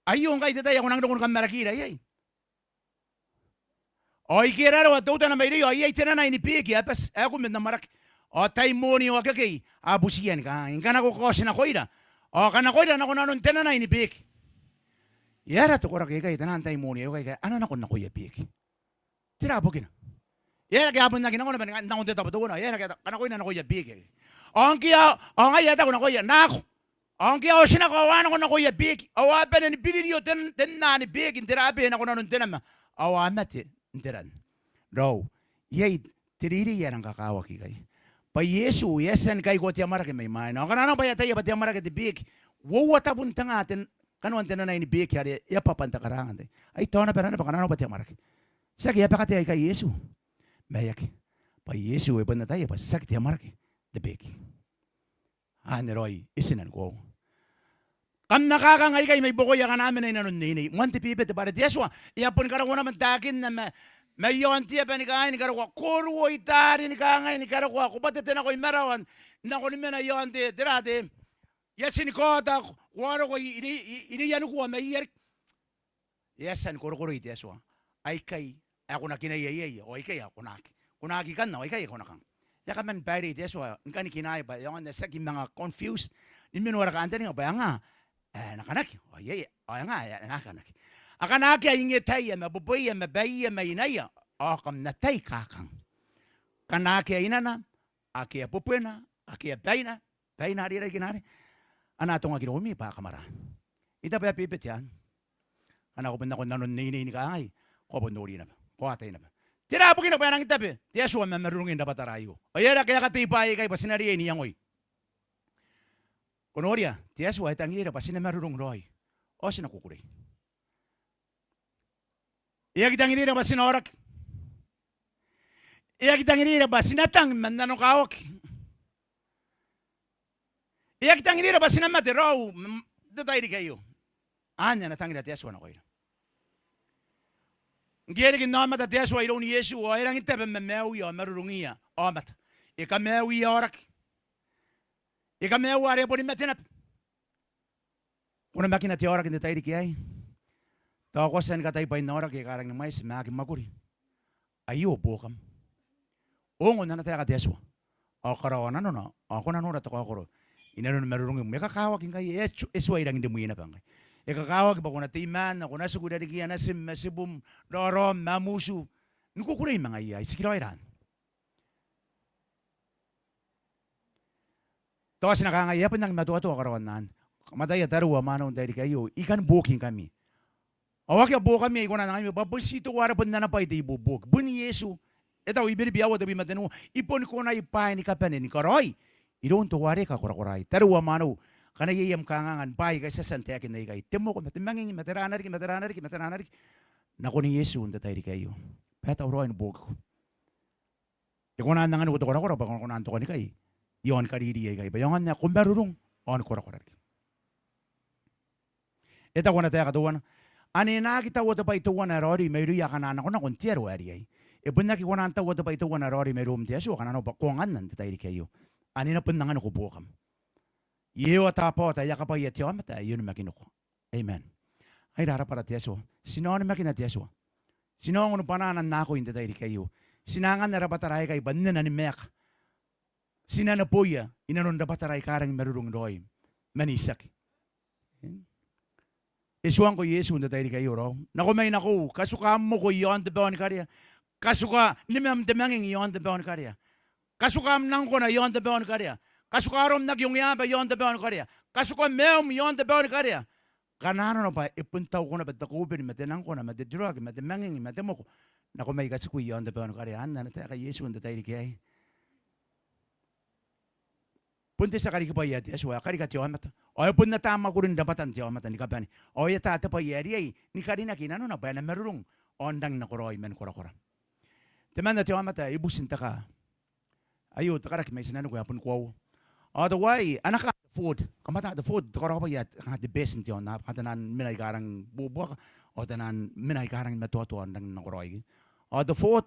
Aio ngkai te tai ae ko nang roko ni kamwarakira iai. Ao ike e raroa teutana mairouia ao iai te nanai ni beeki ae bati ae kume n amwarake. Ao taimonio akekei a butiia ni kangai, ngkana ko kaotinakoira ao kanakoira nako nanon te nanai ni beeki. E aera te koraki aikai, te naan taimonio aikai, a na nako nakoia beeki? Tera bukina? E aera ngke a bon aki nako naba n nakon te tabo teuana? E aera ngke a kanakoia nakoia beeki? Ao ngke a, ao ngaia e taku nakoia, nako. Ao ngke a otinako ao a nako nakoia beeki, ao a bane ni biririo ten, te nanai ni beeki n te raabe nako nanon te nama, ao a mate n te ran. Raou, iai te reirei ae rang kakawaki ikai. Bwa Iesu e a tia ni kaikoa te amwarake mai mwaina. Ao ngkana arona bwa e ataia bwa te amwarake te beeki, uoua tabun tenga te kanoan te nanai ni beeki are e a bwabwa n te karaanga n tai aei. Ai tao naba arona bwa ngkana arona bwa te amwarake. Tiaki e a bakatae ikai Iesu? Ma e aki. Bwa Iesu e bon ataia bwa tiaki te amwarake te beeki. Anne raoi, e tina ni koaua. Kam na kakang aikai mai buakoia akana mena i nanon neinei. Moan te bebete bwa are te Atua e a boni karaua naba n taekinna ma, mai aon te aba ni kangai ni karokoa, koruo i taari ni kangai ni karokoa, ko bwatete nako i marawa n nako ni mena i aon te, tera te, I a tia ni kaota, ko a roko i, i, i, i reianikua mai ia riki. E a tia ni korokoroi te Atua aikai ae ko na kinaia iai, ao aikai ae ko na aki, ko na aki kanna, ao aikai ae ko na kang. E a kaman bairei te Atua ngkana e kinaai bwa e aonga n aki manga confuse ni mena ara kantaninga bwa e nga ae na kanaki, ao iai, ao e nga ae na aki kanaki. Akana akea ingetaia ma bwebweia ma baiia ma inaia, ao kam na tai kakang. Akana akea inana, akea bwebwena, akea baina, baina are e rarikina are, a na atongaki iroumi bwa a kamwara. I taku bwa e a bebete anne. Ngkana ko bon nako nanon neinei ni kangai, ko a bon nori naba, ko a ataia naba. Tera bukina bwa e nangi tabe te Atua ma marurungin rabwatara aio? Ao e aera kaekaan te bwai aikai bwa ti na riai n iangoi? Ko noria, te Atua e tangirira bwa ti na marurung raoi ao ti na kukurei. E aki tangirira bwa ti na aoraki. E aki tangirira bwa ti na tang ma n nanokawaki. E aki tangirira bwa ti na mate raou, mm, n te tairiki aio. Anne ana tangira te Atua nakoira. Ngke e riki n aomata te Atua iroun Iesu, ao e rangi n tabe ma maiuia ao marurungia aomata. E kamaiuia aoraki. E kamaiua are a boni mate naba. Ko namakina te aoraki n te tairiki aei? Tao ko a tia ni katai bwain aoraki aika rangi ni mwaiti ma aki mwakuri. Aio buokam. Ongo n ana taeka te Atua ao karaoa nanona, ao ko na nora te kaokoro i nanon marurungim. E kakawaki ngkai, e tu-, e tuai rangi n rimwi naba ngkai. E kakawaki bwa ko na teimaan, ko na tiku i rarikiia natim ma tibum, raoraom ma am utu, ni kukurei ma ngaia. Ai tikiraoi raan. Tao ti na kangai, e a bon nangi matoatoa karaoan anne. Kam ataia tariu ao mwaneu n te tairiki aio, I kan buokingkami. Ao akea buokami ae I kona n anganimi, bwa bon ti teuare bon ana bwai te ibuobuoki. Bon Iesu. E tau I-Biribi aua tebwi ma tenua, I boni konai bwaai ni kabane ni karaoi iroun teuare kakorakoraai. Tariu ao mwaneu, ngkana iai am kanganga n bwaai aika ti a tia n taekin aikai, te moko ma te manging ma tera riki ma tera riki ma tera riki, nakon Iesu n te tairiki aio bwa e tauraoi ni buokiko. E kona n anganiko te korakora bwa ko na kona n tokanikai i aon kariri aikai, bwa e aonga n ae ko marurung ao ni korakora riki. E taku ana taeka teuana, ane e na aki taua te bwai teuana ae raoiroi mairouia akana nakonako n te aro ae riai. E bon aki kona n taua te bwai teuana ae raoiroi mairoum te Atua akana nakonako bwa ko anganna n te tairiki aio. Ane e na bon anganiko buokam. Iehova Tabaota, e a kabwaia te aomata ae e onimakiniko. Amen. Ai rarabwa ra te Atua. Ti na onimakina te Atua. Ti na ongo ni bwanaa n akoi n te tairiki aio. Ti na anganna rabwatara aikai bwa nnena ni maeka. Ti na neboia i nanon rabwatara aika rangi ni marurung raoi man itiaki. E tuangko Iesu n te tairiki aio raou. Nako mai nakoiu, katuka am moko i aon te baonikarea. Katuka nimam te manging iaon te bao ni karea. Katuka am nangkona iaon te bao ni karea. Katuka arom n aki ongeaba iaon te bao ni karea. Katuka maium iaon te bao ni karea. Ngkana nanona bwa e bon tauko naba te koubeni ma te nangkona ma te tiroaki ma te manging ma te moko nako mai katikui iaon te bao ni karea. Anne ana taeka Iesu n te tairiki aei. Bon te tia karikibwai ae te Atua, e karika te aomata. Ao e bon ata mwakurin rabwatan te aomata ni kabane. Ao e ata te bwai ae riai ni karinaki inanona bwa e na marurung ao n rangi n nakoraoi man korakora. Temanna te aomata e buti n te kaa. Aio te karaki mai tinaniku ae bon koaua. Ao teuaei ana kaa te Ford. Kam ata te Ford, te karaobwai ae kanga te best n te aonnaba, kanga taian mena aika rangi ni buobuaka ao taian mena aika rangi ni matoatoa n rangi n nakoraoi. Ao te Ford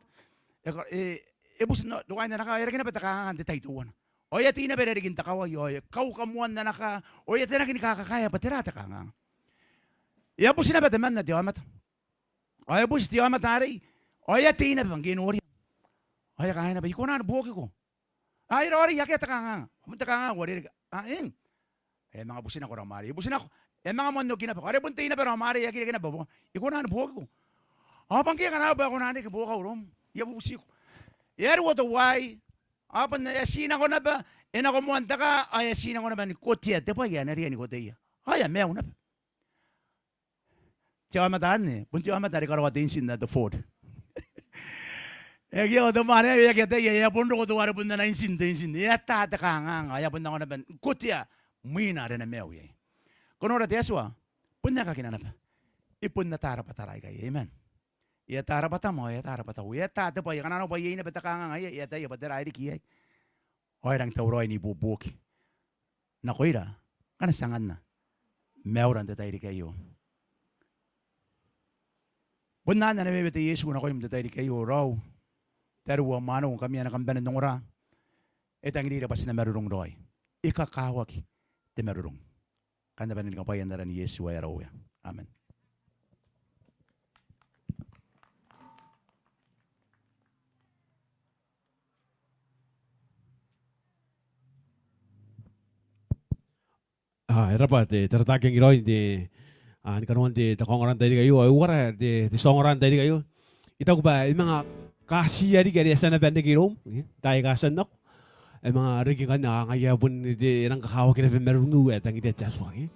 e ka-, e, e buti n, teuaei n ana kaa, e reke naba te kanganga n te tai teuana. Ao e a tei naba irarikin te kawai ao e kauka moan ana kaa ao e a tanaki ni kakakaea bwa tera te kanganga. E a buti naba temanna te aomata. Ao e buti te aomata arei ao e a tei naba ngke e noria. Ao e a kangai naba, I kona ni buokiko? A, e raoiroi, akea te kanganga. Bon te kanganga uarereke. A, eng. E a manga buti nako raom arei, e buti nako. E a manga moan oki naba. Ao are bon tei naba raom arei, e aki reke naba buokana. I kona ni buokiko? Ao bwa ngke e kanaua bwa e kona n reke buokau iroum, I a bubutiko. E a ruo teuaei. Ao bon e a ti nako naba, e nako moan te kaa, ao e a ti nako naba ni kotea te bwai ae e na riai ni koteia. Ao e a maiu naba. Te aomata anne, bon te aomata are karaoa te intin ae te Ford. E aki iango te mwane ae e aki ataia, e a bon roko teuare bon ana intin te intin. E ata te kanganga, e a bon nako naba ni kotea mwina are e na maiu iai. Ko nora te Atua, bon aekakin naba. E bon ata rabwatara aikai, amen. E ata rabwatam ao e ata rabwatau. E ata te bwai, ngkana nanona bwa iai naba te kanganga iai, e ataia bwa tera ae riki iai. Ao e rangi n tauraoi n ibuobuoki nakoira ngkana ti anganna maiura n te tairiki aio. Bon anne ana wewe te Iesu nakoim n te tairiki aio, raou, tariu ao mwaneu, ngkami ae kam bane n ongora, e tangirira bwa ti na marurung raoi. E kakawaki te marurung. Kam na bane ni kabwaia n aran Iesu ae ara Uea. Amen. A, e rabwa te, te taratara ae kangai raoi n te, a, ni kanoan te, te kaongora n tairiki aio, ao e uara te, te tia ongora n tairiki aio. I taku bwa e manga katia riki are e a tia naba n reke iroum, e, taai aika a tia n nako. E manga riki ngkanne, a, ngaia bon te, e rang kakawaki naba marurungiu ae tangiria te Atua, e.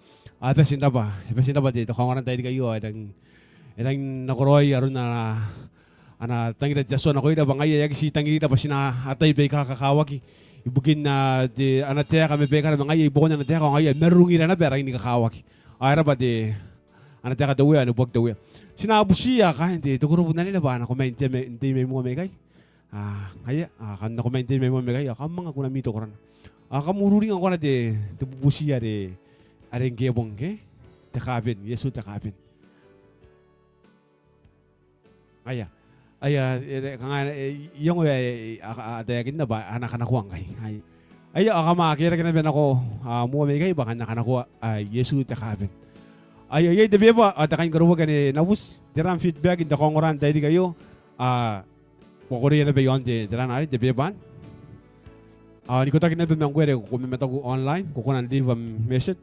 A, e bati n rabwa, e bati n rabwa te, te kaongora n tairiki aio, e rang, e rang nakoraoi aron ana, ana tangira te Atua nakoira, bwa ngaia e aki ti tangirira bwa ti na atai baika kakawaki ibukin, a, te, ana taeka ma baikara, ma ngaia ibuakon ana taeka ao ngaia marurungira naba ae rangi ni kakawaki. Ao e rabwa te, ana taeka te Uea, e neboaki te Uea. Ti na butiia kaain te, te kurubu n anene bwa a nako mai n tei mai, n tei mai moa maikai. A, ngaia, a, kam nako mai n tei mai moa maikai, ao kam manga kunami tokorana. Ao kam ururinga ngkoa te, te bubuti are, are ngke e bong, ke? Te kaaben, Iesu te kaaben. Aia, aia, e, e, kanga, e, iango ae, e, a, a, a taekinna bwa a na kanakoa ngkai. Ai. Aia, ao kam a kerake naba nako, a, moa maikai bwa kam na kanakoa, a, Iesu te kaaben. Aia, iai te beba, a, te kainkaroboki ane e na buti, tera am feedback n te kaongora n tairiki aio, a, ko a koreia naba iaon te, te ran arei, te beba anne. A, n ikotaki naba ma ngkoe are ko mamataku online, ko kona n leave am message.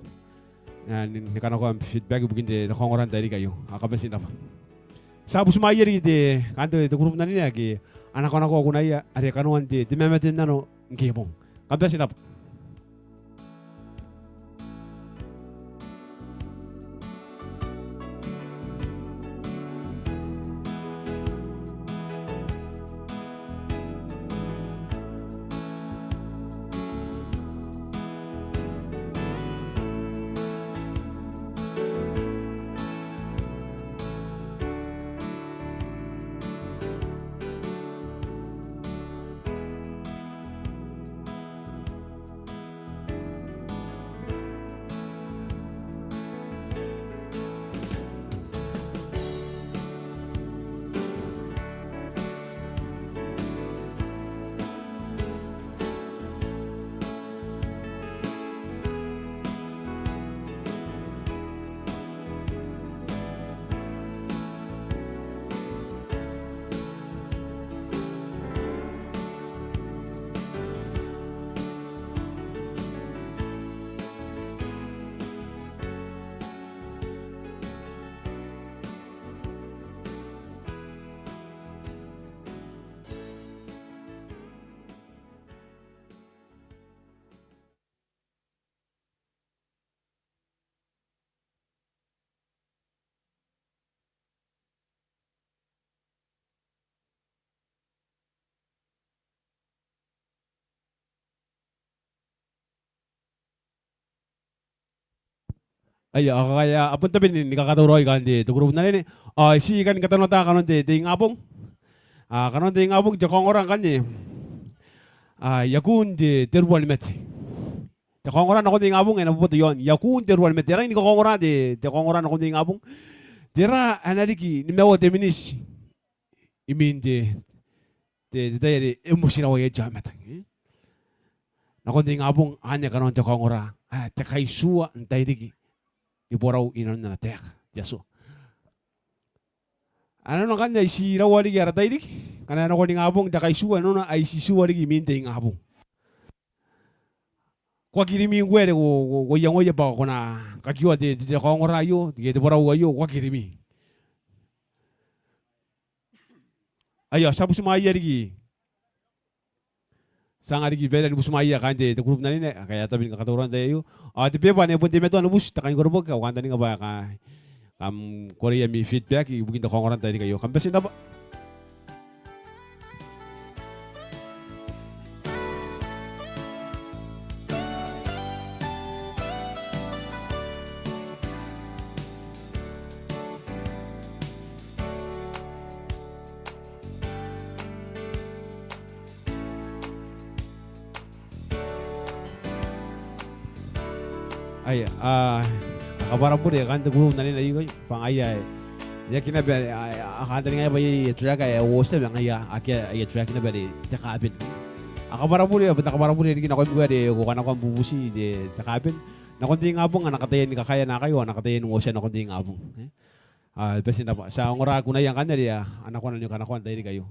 A, ni, ni kanakoa am feedback ibukin te, te kaongora n tairiki aio. A, kam bati n rabwa. Ti a butimwaeia riki te, kaain te, te kurubu n anene ake a na kanakoa kunaia are kanoan te, te mamaten nano ngke e bong. Kam bati n rabwa. Aia, ao kakaea, a bon tabe ni, ni kakatauraoi kaain te, te group n anene. Ao I tii kan katanoata kanoan te, te ingabong. A, kanoan te ingabong, te kaongora ngkanne. A, I a kun te, te rua ni mate. Te kaongora nakon te ingabong, e na boboto iaon. I a kun te rua ni mate. E rangi ni kakaongora te, te kaongora nakon te ingabong. Tera ae na riki nimaua te miniti imwin te, te, te tai are e motirawa iai te aomata. E? Nakon te ingabong, anne kanoan te kaongora. A, te kaitiua n tairiki ni borau inanon ana taeka te Atua. A nanona ngkanne ae I tii iraua riki ara tairiki. Ngkana e nako n ingabong te kaitiua, nanona ae I tii tiua riki imwin te ingabong. Ko aki rimwi ngkoe are ko, ko, ko iangoia bwa ko na kakioa te, te, te kaongora aio, te, te borau aio, ko aki rimwi. Aio, ti a butimwaeia riki. Ti a anga riki baira ni butimwaeia kaain te, te group n anene, ake a tabe ni kakatauraoi n te tai aio. Ao te beba ane bon teimatoa ni buti, te kai ni koroboki, ao kantaninga bwa kam, kam koreia ami feedback ibukin te kaongora n tairiki aio. Kam bati n rabwa. Aia, a, a kabwara bure kaain te group n anene aio, bwa ngaia, e aki naba, a, a kantaningaia bwa iai aia track ae uotia ma ngaia akea aia track naba are te kaaben. A kabwara bure, a kabwara bure riki nakoimi ngkoe are ko kanakoa am bubuti n te, te kaaben. Nakon te ingabong a na kataia ni kakaea naakai ao a na kataia n uotia nakon te ingabong. E? A, bati n rabwa. Ti a ongora kunaia ngkanne are a na kona ni kanakoa n tairiki aio.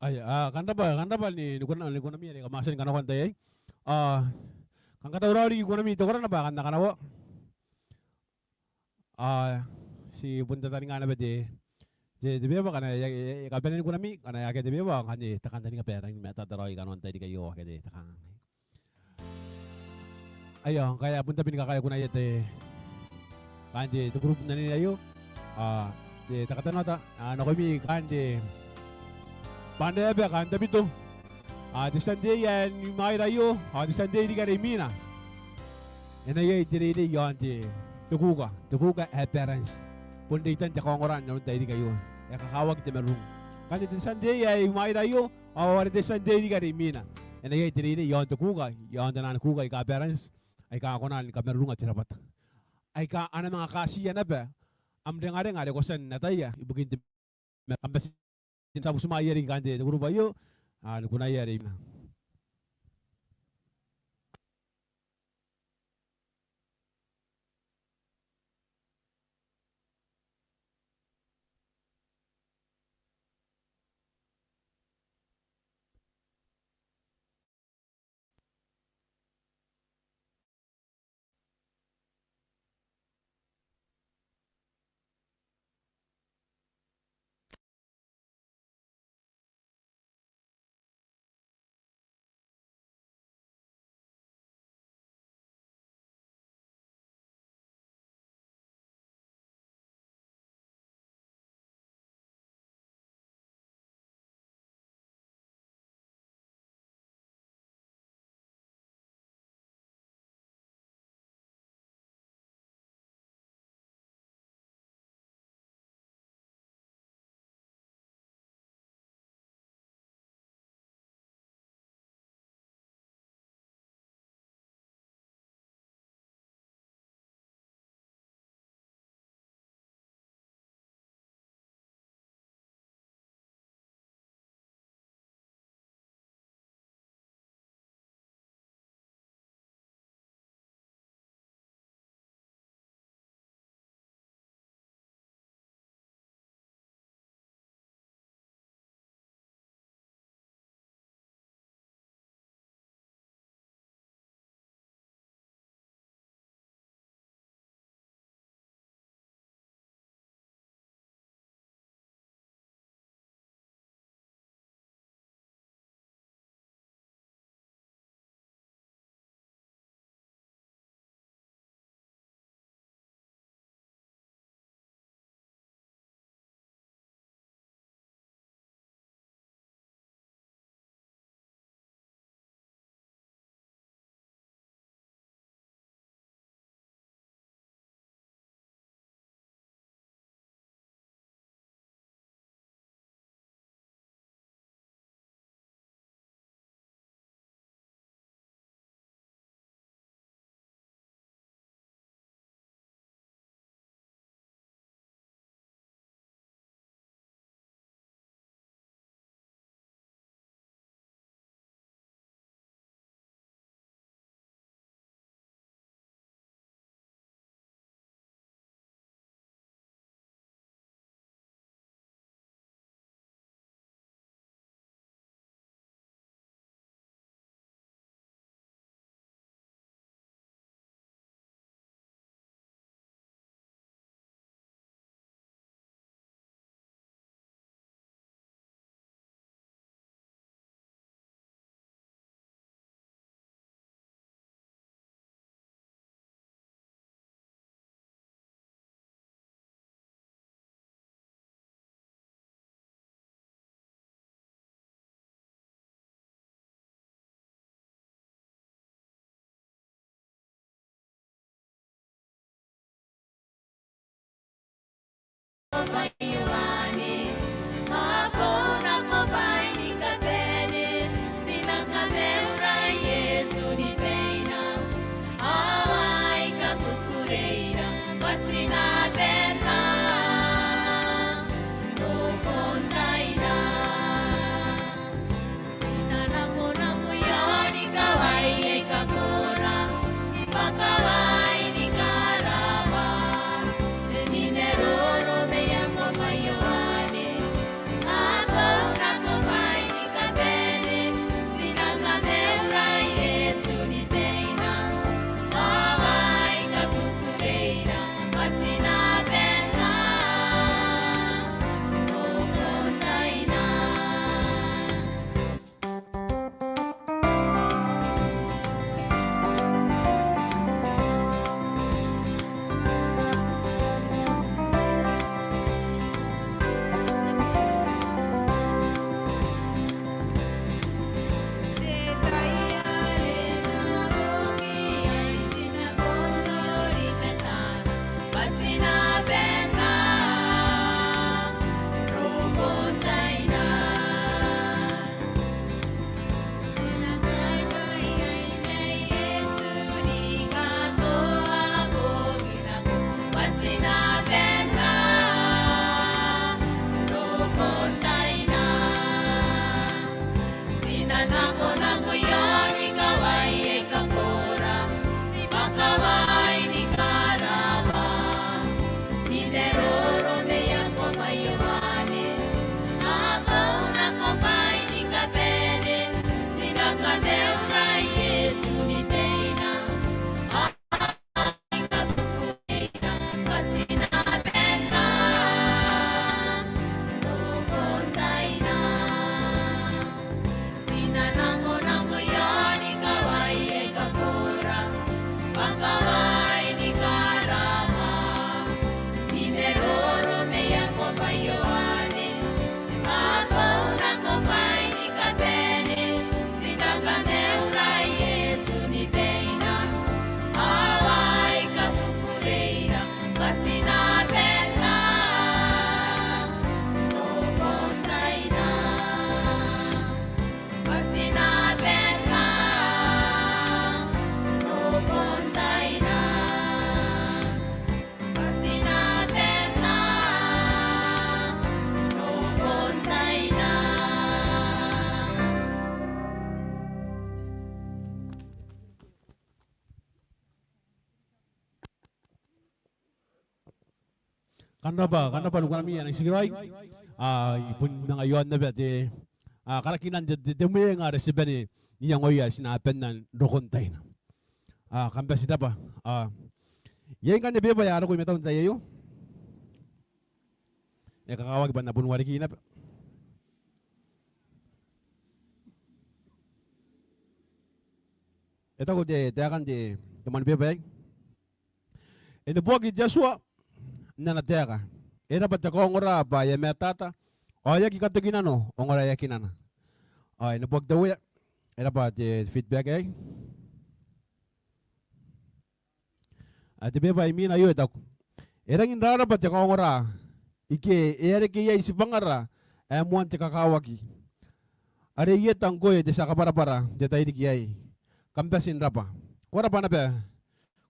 Aia, a, kam rabwa, kam rabwa ni, ni kunami, ni kunami are kam a tia ni kanakoa n tai aei. A, kam katauraoi riki kunami, te koraki naba kam na kanakoa. A, ti bon tataninga naba te, te, te beba, ngkana e, e, e kabanea ni kunami, ngkana e akea te beba, ngkanne te kantaninga bwa e rangi ni matata raoi kanoan te tairiki aio, akea te, te kangai. Aio, ngkai a bon tabe ni kakaea kunaia te, kaain te, te group n anene aio. A, te, te katanoata, a, nakoimi kaain te band ae Abea, kaain Tabiteuea. A, te Sunday ae imwaira aio, a, te Sunday riki are imwina. E na iai te reirei iaon te, te kuka, te kuka ae balance. Bon reitan te kaongora n aron te tairiki aio. E kakawaki te marurung. Kaain te, te Sunday ae imwaira aio, ao are te Sunday riki are imwina. E na iai te reirei iaon te kuka, iaon taian kuka aika balance, aika a kona ni kamarurunga te rabwata. Aika a na manga katiia naba am rengarenga are ko tia n ataia ibukin te, kam bati n tia butimwaeia riki kaain te, te group aio, a, ni kunaia are imwina. Kam rabwa, kam rabwa n ukanami ae nang tikiraoi. A, I bon manga iaon naba te, a, karakinan te, te, te mwenga are ti bane n iangoia ae ti na banna n rokon taina. A, kam bati n rabwa. A, iai ngkanne beba ae a roko i matau n te tai aio? E kakawaki bwa N na bon wareki naba. E taku te, taekan te, te mani beba aei. E neboaki te Atua n ana taeka. E raba te kaongora bwa e a matata, ao e aki katoki nano ongoraeakinana. Ao e neboaki te Uea, e raba te feedback aei. Ao te beba imwina aio e taku: E rangi n raraba te kaongora, ike e a reke iai tibwangara ae moan te kakawaki, are I eta ngkoe te tia kabwarabwara n te tairiki aei. Kam bati n rabwa. Ko rabwa naba,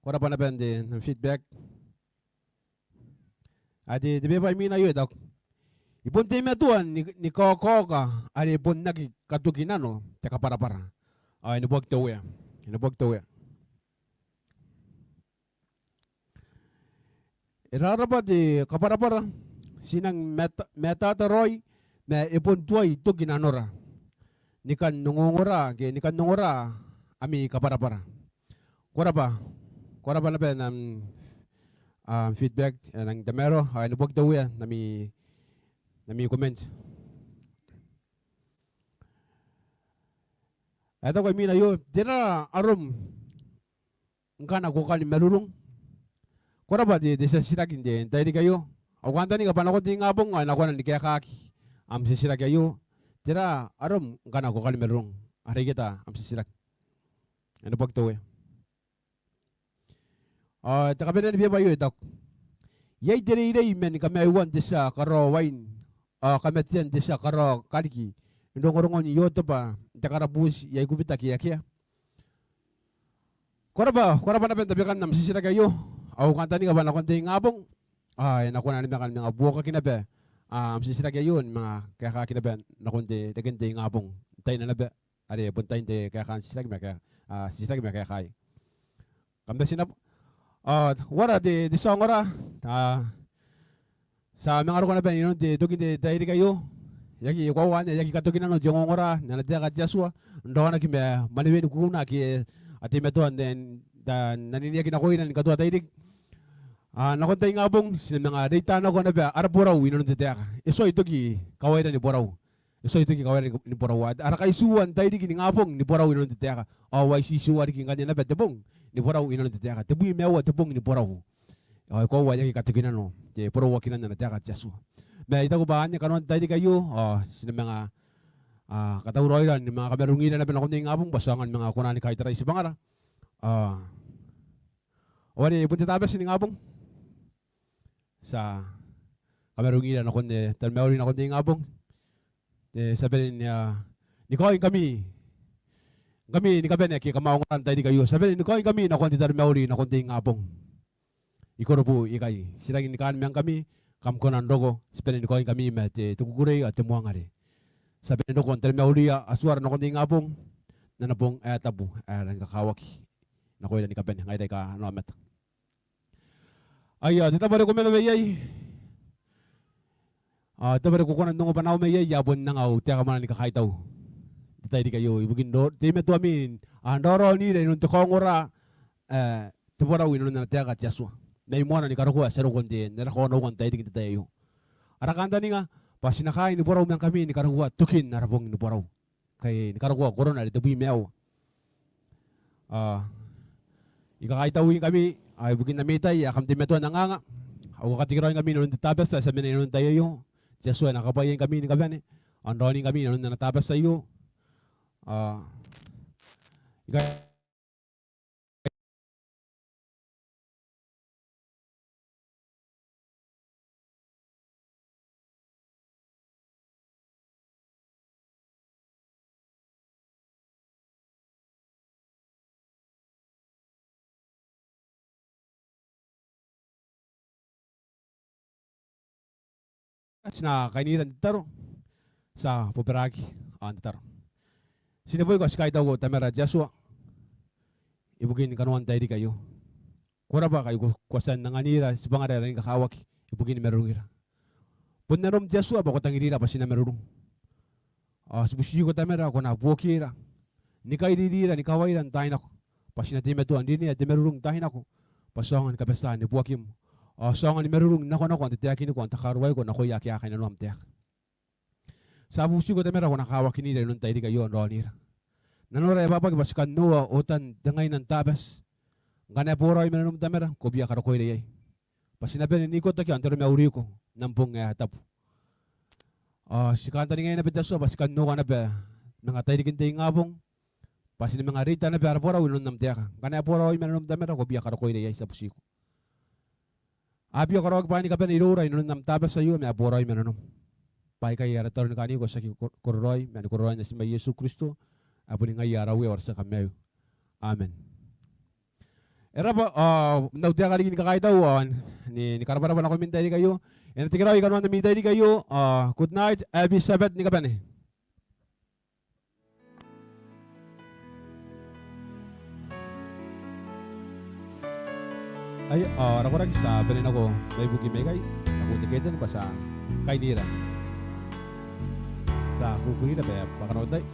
ko rabwa naba n te, n am feedback. Ao te, te beba imwina aio e taku: I bon teimatoa ni, ni kaokaoka are bon aki katoki nano te kabwarabwara. Ao e neboaki te Uea, e neboaki te Uea. E raraba te kabwarabwara, ti nang mata-, matata raoi, ma e bon tuai toki nanora ni kan ongongora, ke ni kan ongora ami kabwarabwara. Ko rabwa, ko rabwa naba n am, am feedback, e nang tamaroa, ao e neboaki te Uea n ami, n ami comment. E taku imwina aio: Tera arom ngkana ko kani marurung? Ko rabwa te, te tia titiraki n te, n te tairiki aio. Au kantaninga bwa nakon te ingabong ao e na kona ni kaekaki am titiraki aio. Tera arom ngkana ko kani marurung? Are i eta am titiraki. E neboaki te Uea. Ao te kabanea ni beba aio e taku: Iai te reirei man kamaiuan te tia karaoa wain ao kamatean te tia karaoa kariki n rongorongon Iotebwa n te karabuuti i Aikubita ke akea? Ko rabwa, ko rabwa naba n tabekan am titiraki aio. Au kantaninga bwa nakon te ingabong ao e na kona ni manga, ni manga buokaki naba am titiraki aio, ni manga kaekaki naba nakon te, reken te ingabong. Taina naba are bon tain te kaekaan titiraki ma kae-, a, titiraki ma kaekaia. Kam bati n rabwa. Ao uara te, te tia ongora, a, ti a manga roko naba inanon te, tokin te tairiki aio. E aki, e koaua anne, e aki katoki nano te ongongora n ana taeka te Atua n raonaki ma manewen kuuna ake a teimatoa n te, n ta, n anineaki nakoina ni katoa tairiki. A, nakon te ingabong ti na manga reita nako naba ara borau inanon te taeka. E tuai toki kawaira ni borau. E tuai toki kawaira ni, ni borau. Ara kaitiua n tairiki ningabong ni borau inanon te taeka. Ao ai ti tiua riki ngkanne naba te bong ni borau inanon te taeka. Tebwi ma aua te bong ni borau. Ao e koaua e aki katoki nano te borauakinan ana taeka te Atua. Ma I taku bwa anne kanoan te tairiki aio, ao ti na manga, a, katauraoira ni manga kamarurungira naba nakon te ingabong bwa ti aonga ni manga kona ni kaitarai tibwangara. A, ao are bon te Tabati ningabong. Ti a kamarurungira nakon te taromauri nakon te ingabong. E, ti a bane ni, a, ni kaoingkami, ngkami ni kabane ake kam a ongora n tairiki aio. Ti a bane ni kaoingkami nakon te taromauri nakon te ingabong. I Korobu ikai. Ti rangi ni kaan ma ngkami, kam kona n roko, ti bane ni kaoingkami ma te, te kukurei ao te mwaanga are ti a bane n roko n taromauria Atuara nakon te ingabong n ana bong ae tabu ae rangi kakawaki nakoira ni kabane ngaira aika ana aomata. Aia, te tabo are ko mena mai iai, a, te tabo are ko kona n ongo bwanaau mai iai, I a bon anga au taeka mwaane ni kakaitau n te tairiki aio ibukin ro-, teimatoami, a, n raoraonira inanon te kaongora, e, te borau inanon ana taeka te Atua mai moana ni karokoa ae ti a roko n te, n ara kaonoua n tairiki n te tai aio. Ara kantaninga bwa ti na kaai ni borau ma ngkami ni karokoa tokin ara bong ni borau. Kai ni karokoa korona are tebwi ma aua. A, I kakaitauingkami, a, ibukin ami tai ae kam teimatoa n anganga. Au kakatekeraoingkami inanon te Tabati ae ti a mena inanon te tai aio. Te Atua e na kakabwaiaingkami ni kabane ao n raoningkami inanon ana Tabati aio. A, I ka- Ti na kainira n tataro. Ti a bobaraaki ao n tataro. Ti neboiko ao ti kaitauko Tamara te Atua ibukin kanoan tairiki aio. Ko rabwa ngkai ko, ko a tia n anganira tibwangara ae rangi kakawaki ibukin marurungira. Bon nanom te Atua bwa ko tangirira bwa ti na marurung. Ao ti butiko Tamara ko na buokira ni kairirira ni kawaira n taai nako bwa ti na teimatoa n rinea te marurung n taai nako bwa ti aonga ni kabatia neboakim ao ti aonga ni marurung nakonako n te taekiniko ao n takaruaiko nakoia ake a kainnanoa am taeka. Ti a butiko Tamara ko na kawakinira inanon tairiki aio n raonira. Nanora e ababaki bwa ti kan noora otan te ngaina n Tabati. Ngkana e boraoi ma nanom Tamara ko bia karokoira iai bwa ti na bane n ikotaki ao n taromauriko n am bong ae tabu. Ao ti kantaningaia naba te Atua bwa ti kan noora naba manga tairikin te ingabong bwa ti na manga reita naba ara borau inanon am taeka. Ngkana e boraoi ma nanom Tamara ko bia karokoira iai, ti a butiko. A bia karaoaki bwaai ni kabane iroura inanon am Tabati aio ma e boraoi ma nanom. Bwa aikai ara tataro ni kaaniko, ti aki ko-, kororaoi ma ni kororaoin Natim ae Iesu Kristo ae boni ngaia ara Uea ao ara tia Kamaiu. Amen. E rabwa, ao n au taeka riki ni kakaitau ao ni, ni karabwarabwa nakoimi n tairiki aio. E na tekeraoi kanoan ami tairiki aio, ao good night, happy Sabbath ni kabane. Ai, ao ara koraki ti a bane nako mai buki mai ikai, nakon te keteni bwa ti a kainira. Ti a kukurira bwa e a bwaka nako tai.